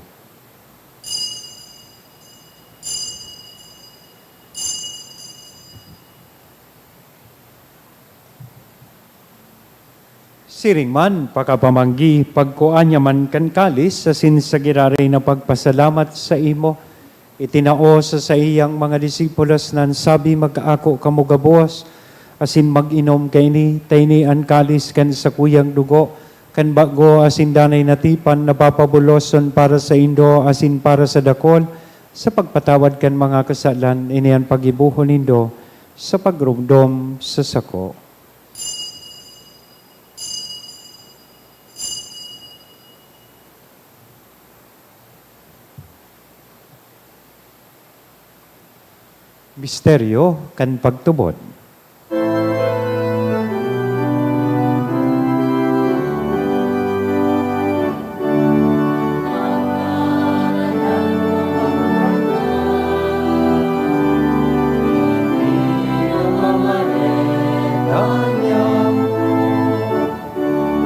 Siring man, pakapamanggi, pagkua niya man kan kalis, asin sa giraray na pagpasalamat saimo, itinao sa saiyang mga disipulos na nagsabi, "Mag-ako kamo gabos, asin mag-inom kaini, ta ini an kalis kan sakuyang dugo, kan bago asin danay na tipan na papabuloson para saindo asin para sa dakul, sa pagpatawad kan mga kasalan. Ini an paggibohon nindo sa pagromdom sa sako." Misteryo kan pagtubod.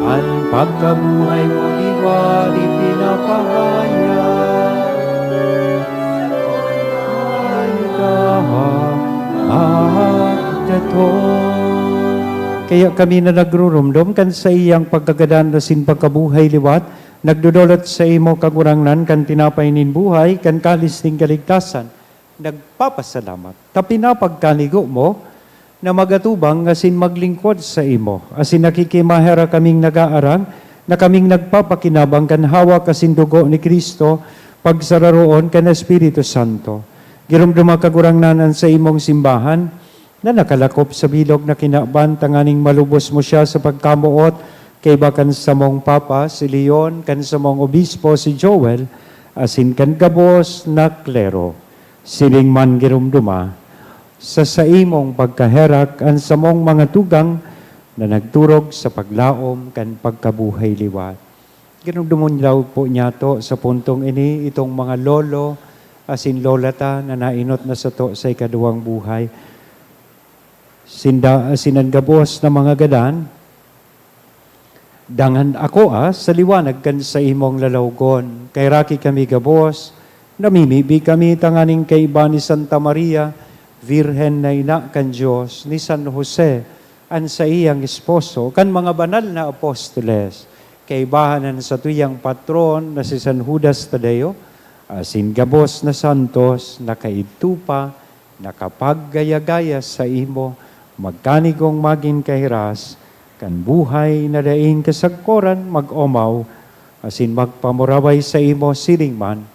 An pagkabuhay mo liwat ipinapahayag. Kaya kami na nagrurumdom kan saiyang pagkagadan asin pagkabuhay liwat, nagdodolot sa imo, Kagurangnan, kan tinapay nin buhay, kan kalis nin kaligtasan, nagpapasalamat ta pinapagkanigo mo na magatubang asin maglingkod sa imo, asin nakikimaherak kaming nagaarang na kaming nagpapakinabang kan hawak asin dugo ni Cristo, pagsararoon kan Espiritu Santo. Giromdoma, Kagurangnan, an saimong simbahan, na nakalakop sa bilog na kinaban, tanganing malubos mo siya sa pagkamoot, kaiba kan samong Papa, si Leon, kan samong Obispo, si Joel, asin kan gabos na klero. Siring man, giromdoma sa saimong pagkaherak an samong mga tugang na nagturog sa paglaom kan pagkabuhay liwat. Giromdomon daw po niyato sa puntong ini itong mga lolo asin lola ta na naenot na sato sa ikaduwang buhay. Sinda asin an gabos na mga gadan, dangan ako, ah, sa liwanag kan saimong lalawgon. Kaheraki kami gabos, namimibi kami tanganing kaiba ni Santa Maria, Birhen na Ina kan Dios, ni San Jose, an saiyang esposo, kan mga banal na apostoles, kaibahan an satuyang patron na si San Judas Tadeo, asin gabos na santos na kaidto pa nakapaggaya-gaya saimo, magkanigong magin kahiras kan buhay na daing kasagkoran, mag-omaw asin magpamuraway saimo siring man,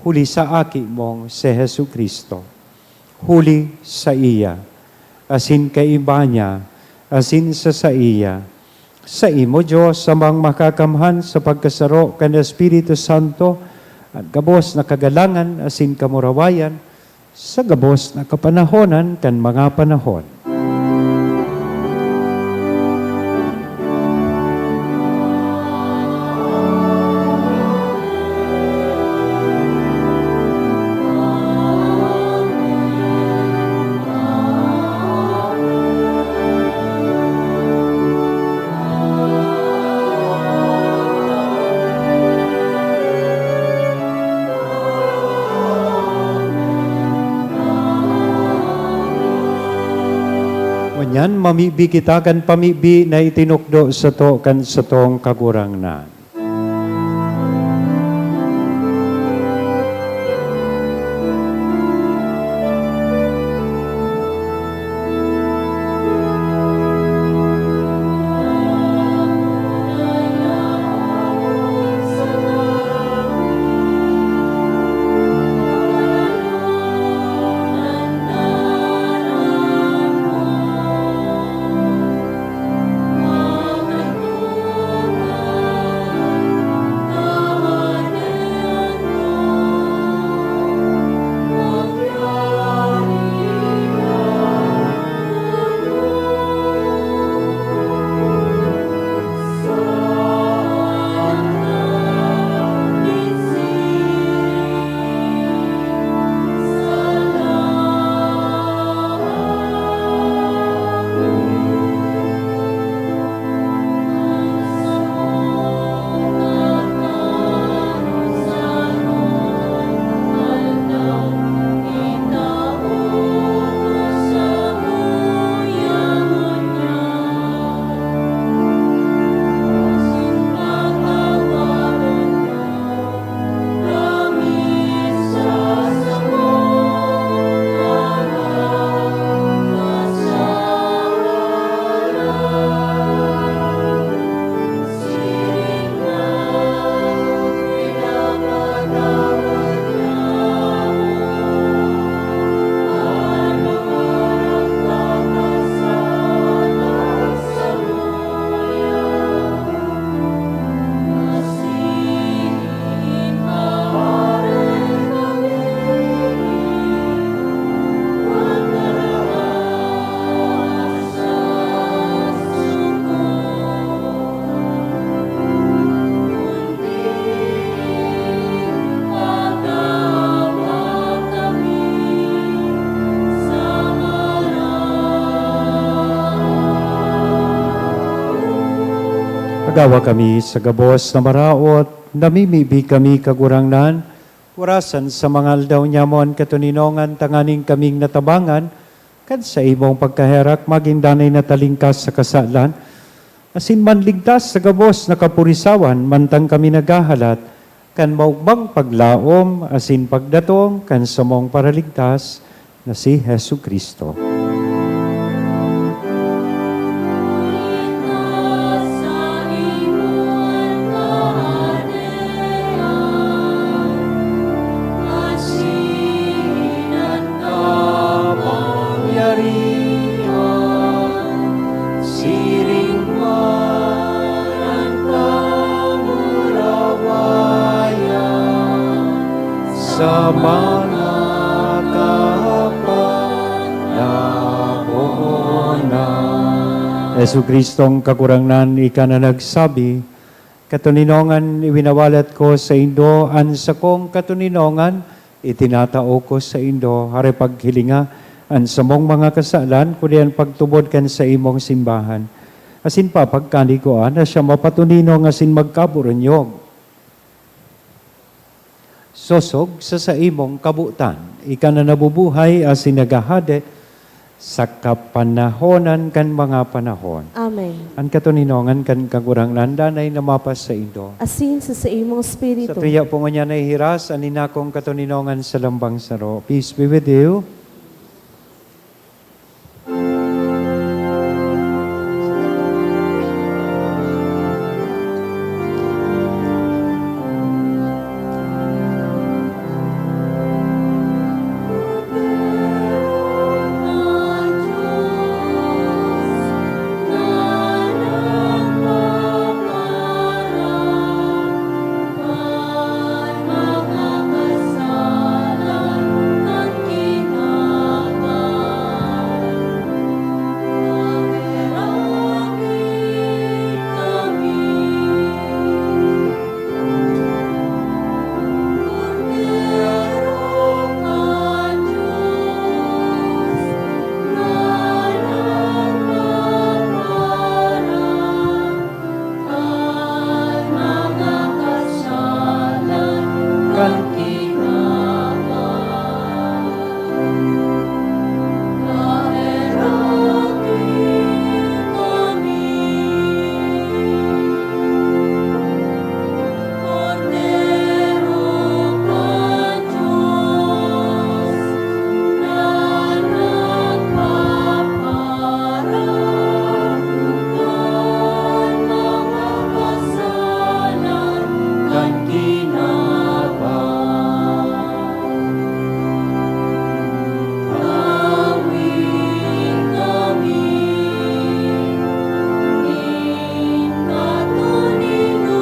huli sa Aki mong si Jesu-Cristo. Huli saiya, asin kaiba niya, asin sa saiya, saimo, Dios, Amang Makakamhan, sa pagkasaro kan Espiritu Santo, an gabos na kagalangan asin kamurawayan, sa gabos na kapanahonan kan mga panahon. Ngunyan, mamibi kita kan pamibi na itinukdo sato kan satong Kagurangnan. Pagawa kami sa gabos na maraot, namimibi kami, Kagurangnan, orasan sa mga aldaw nyamo an katoninongan, tanganing kaming natabangan Kan sa imong pagkaherak, magin danay na talingkas sa kasalan, asin manligtas sa gabos na kapurisawan, mantang kami naghahalat kan maogmang paglaom asin pagdatong kan samong Paraligtas na si Jesu-Cristo. Asin an kapangyarihan, siring man an kamurawayan, sa mga kapanahonan. Jesu-Cristong Kagurangnan, ika na nagsabi, "Katoninongan, iwinawalat ko saindo an sakong katoninongan, itinatao ko saindo." Hare paghilinga an samong mga kasalan, kundi an pagtubod kan saimong simbahan. Asin papagkanigua na siya mapatoninong asin magkaburonyog. Sosog sa saimong kabotan, ika na nabubuhay asin naghahade sa kapanahonan kan mga panahon. Amen. An katoninongan kan Kagurangnan danay na mapasaindo. Asin sa saimong espiritu. Sa tuya po ngunyan nahihiras an inakong katoninongan sa lambang saro. Peace be with you. Kan kinaban, kaheraki kami. Kordero kan Dios, na nagpaparang kan mga kasalan kan kinaban. Awit kami nin katoninongan.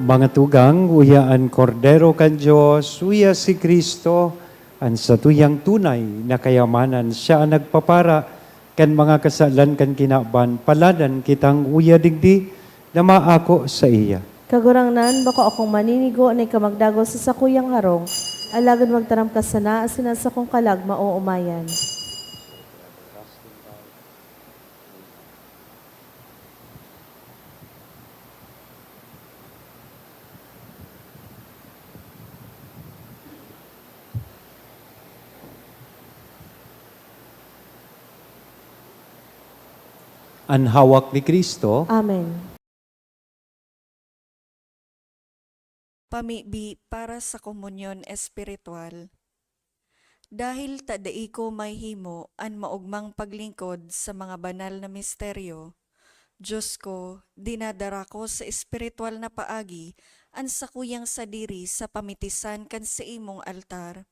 Mga tugang, uya an Kordero kan Dios, uya si Cristo, an satuyang tunay na kayamanan. Siya an nagpapara kan mga kasalan kan kinaban, paladan kitang uya digdi na maako saiya. Kagurangnan, bako akong maninigo na ika magdagos sa sakuyang harong, alagad magtaram ka sana asin an sakong kalag maoomayan. An hawak ni Cristo. Amen. Pamibi para sa komunyon espiritual. Dahil ta dai ko mahihimo an maogmang paglingkod sa mga banal na misteryo, Dios ko, dinadara ko sa espiritual na paagi an sakuyang sadiri sa pamitisan kan saimong altar.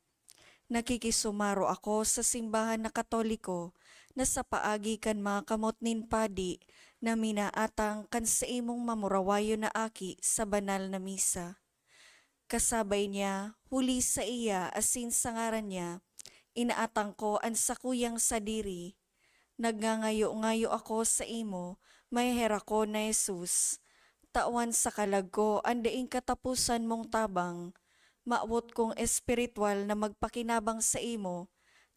Nakikisumaro ako sa simbahan na Katoliko na sa paagi kan mga kamot nin padi na minaatang kan saimong mamurawayon na aki sa banal na misa. Kasabay niya, huli saiya asin sa ngaran niya, inaatang ko an sakuyang sadiri. Nagngangayo-ngayo ako saimo, maheherakon na Jesus, tawan sa kalag ko an daing kataposan mong tabang. Mawot kong espiritual na magpakinabang saimo,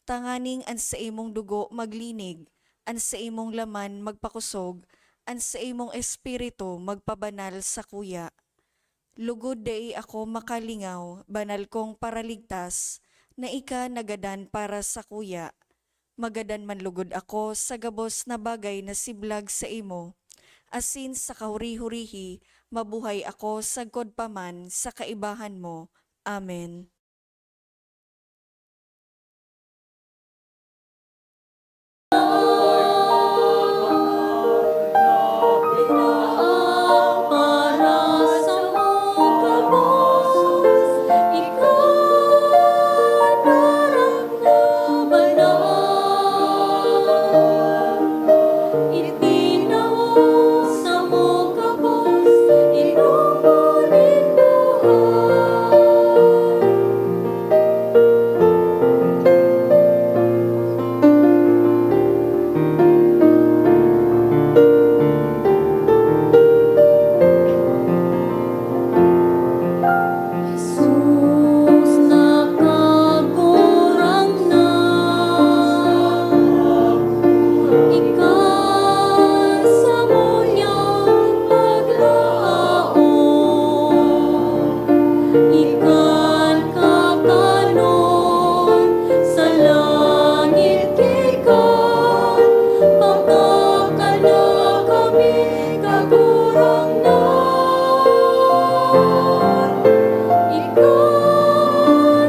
tanganing an saimong dugo maglinig, an saimong laman magpakosog, an saimong espiritu magpabanal sakuya. Lugod dai ako makalingaw, banal kong Paraligtas, na ika nagadan para sakuya. Magadan man lugod ako sa gabos na bagay na siblag saimo, asin sa kahuri-hurihi mabuhay ako sagkod pa man sa kaibahan mo. Amen. Jesus, nakagurang na, ika sa ngunyan paglaom, ikan kakanon sa langit ki ka, pakakana kami, Kagurangnan. Ika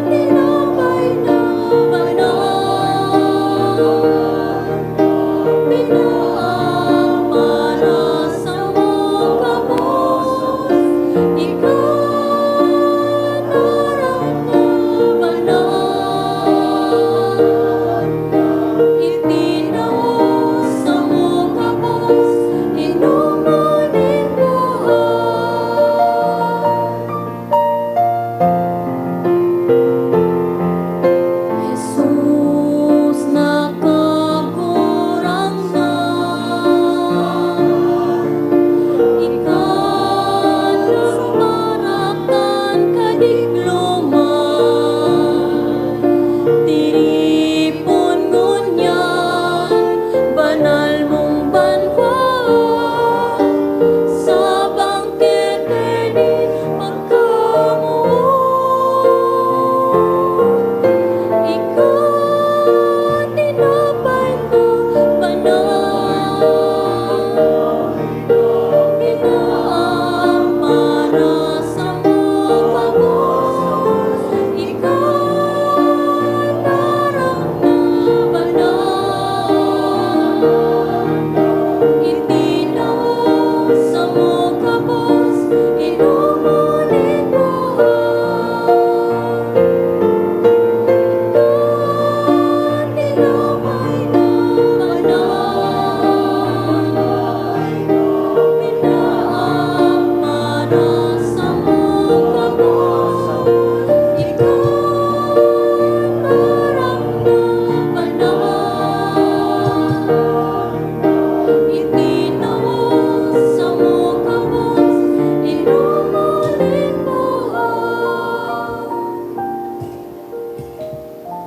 tinapay na banal, pinaapara samo gabos. Ika narang na banal, itinaw samo gabos, inomon nin buhay. Jesus, nakagurang na, ika na para kan kadikloma, tiripon ngunyan banal mong banwa, sa bangkete nin pagkamoot. Ika tinapay na banal, pinaapara samo gabos. Ika narang na banal, itinaw samo gabos, inomon nin buhay. Ika tinapay na banal, pinaapara samo gabos. Ika narang na banal, itinaw samo gabos, inomon nin buhay.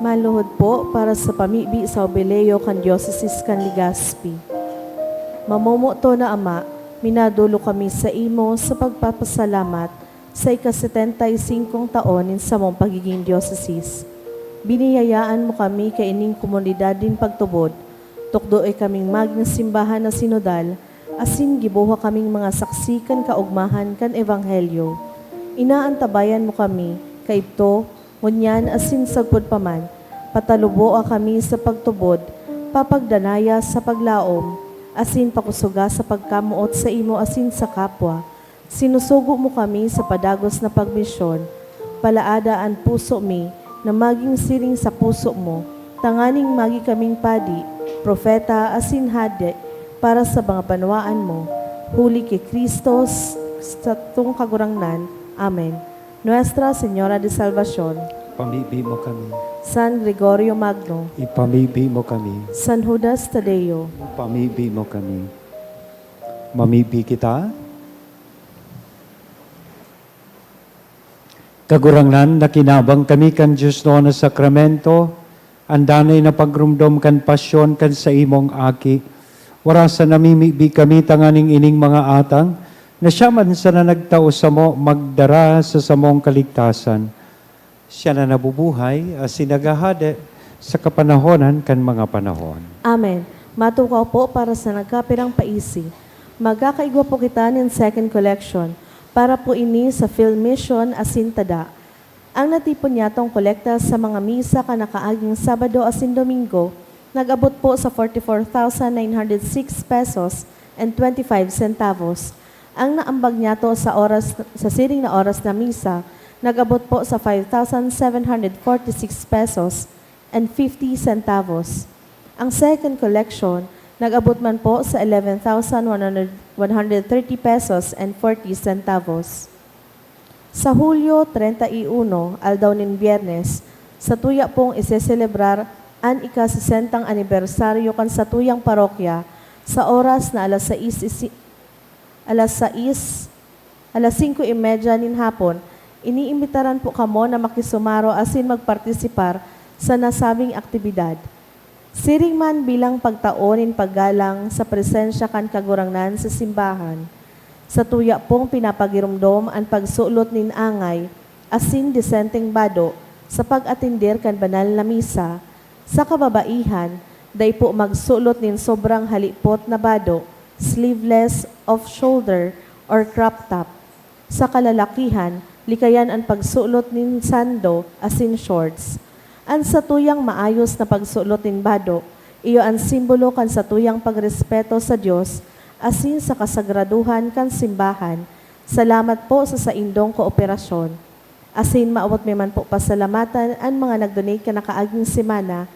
Maluhod po para sa pamibi sa Jubileo kan Diocese kan Legazpi. Mamomoton na Ama, minadolok kami saimo sa pagpapasalamat sa ika-setenta y singkong taon nin samong pagigin diocese. Biniyayaan mo kami kaining komunidad nin pagtubod. Tukdoe kaming magin simbahan na sinodal, asin giboha kaming mga saksi kan kaogmahan kan Ebanghelyo. Inaantabayan mo kami, kaidto, ngunyan asin sagkod pa man. Pataluboa kami sa pagtubod, papagdanaya sa paglaom, asin pakusoga sa pagkamoot saimo asin sa kapwa. Sinusugo mo kami sa padagos na pagmisyon. Palaada an puso mi na magin siring sa puso mo, tanganing magi kaming padi, propeta, asin hade para sa mga banwaan mo, huli ki Cristo, satong Kagurangnan. Amen. Nuestra Señora de Salvacion. Pamibi mo kami. San Gregorio Magno. Ipamibi mo kami. San Judas Tadeo. Pamibi mo kami. Mamibi kita. Kagurangnan, nakinabang kami kan diosnon na sakramento, an danay na pagromdom kan pasyon kan saimong Aki. Warasan namimibi kami tanganing ining mga atang na siya man sana nagtao samo magdara sa samong kaligtasan. Siya na nabubuhay asin naghahade sa kapanahonan kan mga panahon. Amen. Matukaw po para sa nagkapirang paisi. Magkakaigwa po kita nin second collection para po ini sa Field Mission asin Tada. Ang natipon niyatong kolekta sa mga misa kan nakaaging Sabado asin Domingo nag-abot po sa forty-four thousand nine hundred six pesos and twenty-five centavos. Ang naambag niyato sa oras, sa siring na oras na misa, nag-abot po sa five thousand seven hundred forty-six pesos and fifty centavos. Ang second collection, nag-abot man po sa eleven thousand one hundred, one hundred thirty pesos and forty centavos. Sa Hulyo treinta y uno, aldaw nin Biyernes, satuya pong iseselebrar an ika-sesentang anibersaryo kan satuyang parokya sa oras na alas sais isi-, alas sais, alas singko y media nin hapon, iniimbitaran po kamo na makisumaro asin magpartisipar sa nasabing aktibidad. Siring man bilang pagtao nin paggalang sa presensya kan Kagurangnan sa simbahan, satuya pong pinapagiromdom an pagsulot nin angay asin desenteng bado sa pag-atender kan banal na misa. Sa kababaihan, dai po magsulot nin sobrang halipot na bado, sleeveless, off-shoulder, or crop top. Sa kalalakihan, likayan an pagsulot nin sando asin shorts. An satuyang maayos na pagsulot nin bado, iyo an simbolo kan satuyang pagrespeto sa Dios asin sa kasagradohan kan simbahan. Salamat po sa saindong kooperasyon. Asin maabot mi man po pasalamatan an mga nag-donate kan nakaaging semana,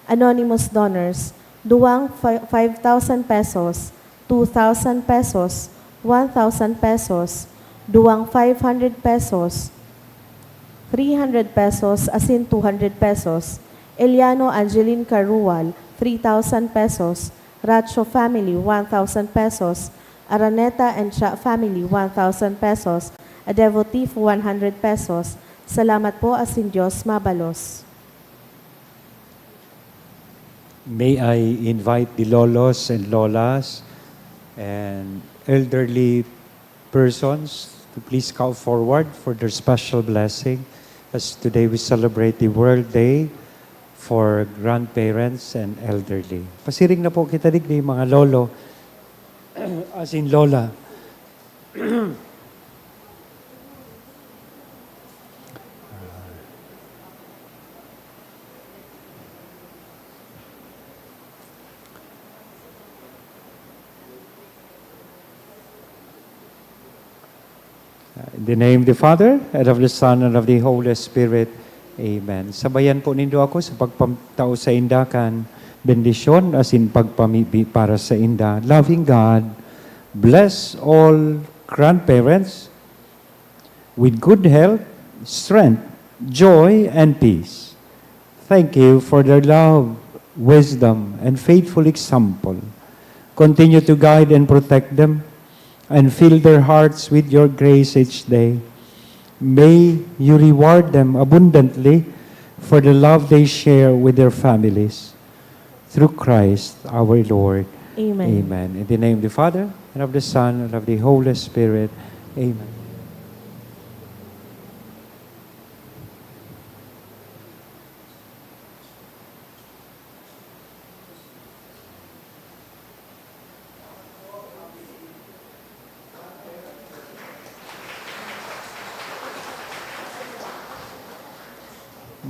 anonymous donors, duwang fi-, five thousand pesos, two thousand pesos, one thousand pesos, duwang five hundred pesos, three hundred pesos, asin two hundred pesos. Eliano Angeline Carual, three thousand pesos. Racho family, one thousand pesos. Araneta and Cha family, one thousand pesos. A devotive, one hundred pesos. Salamat po, asin Dios mabalos. May I invite the lolos and lolas and elderly persons to please come forward for their special blessing, as today we celebrate the World Day for Grandparents and Elderly. Pasiring na po kita digdi, mga lolo, asin lola. In the name of the Father, and of the Son, and of the Holy Spirit. Amen. Sabayan po nindo ako sa pagpatao sainda kan bendisyon asin pagpamibi para sainda. Loving God, bless all grandparents with good health, strength, joy, and peace. Thank you for their love, wisdom, and faithful example. Continue to guide and protect them, and fill their hearts with your grace each day. May you reward them abundantly for the love they share with their families. Through Christ our Lord. Amen. Amen. In the name of the Father, and of the Son, and of the Holy Spirit. Amen.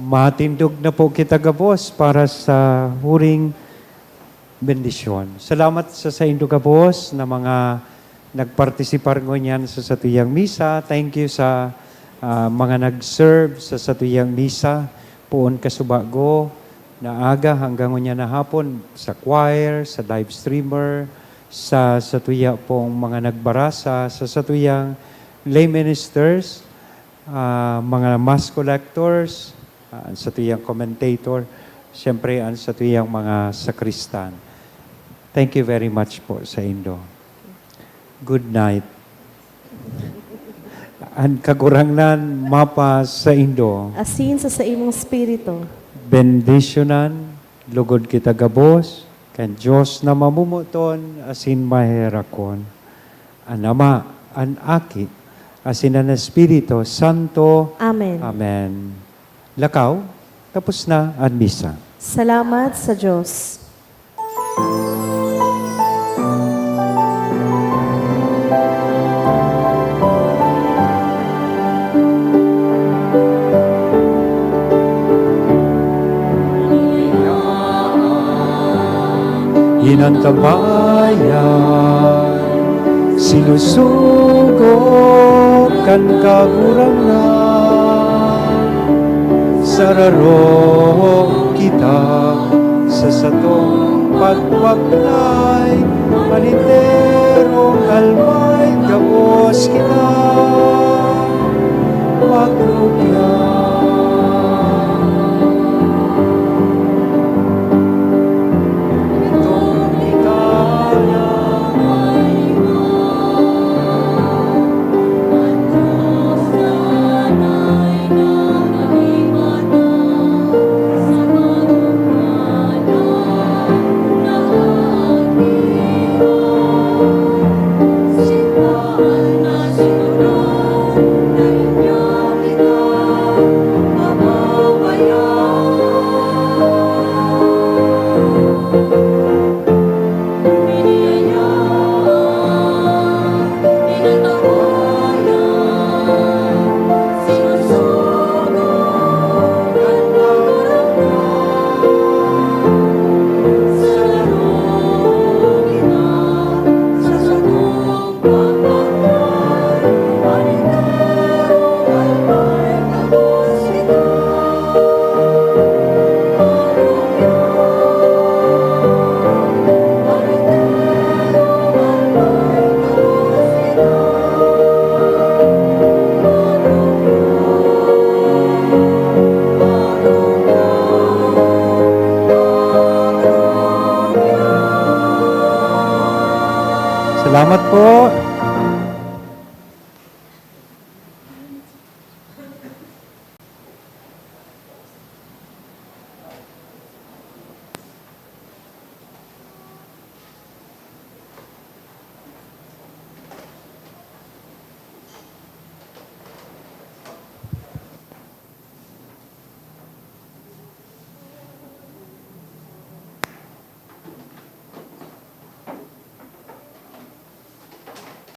Matindog na po kita gabos para sa huring bendisyon. Salamat sa saindo gabos na mga nagpartisipar ngunyan sa satuyang misa. Thank you sa, ah, mga nag-serve sa satuyang misa. Poon kasubago na aga hanggang ngunyan na hapon, sa choir, sa live streamer, sa satuya pong mga nagbarasa, sa satuyang lay ministers, ah, mga mass collectors, ah, ang satuyang commentator, siyempre ang satuyang mga sakristan. Thank you very much po saindo. Good night. An Kagurangnan mapa saindo. Asin sa saimong espiritu. Bendisyonan logod kita gabos kan Dios na mamomoton asin maherakon, an Ama, an Aki, asin an Espiritu Santo. Amen. Amen. Lakaw, tapos na an misa. Salamat sa Dios. Inantabayan, sinusugod kan Kagurangnan, sararo kita sa satong pagbaklay, paninterong almay gabos kita magrugyan.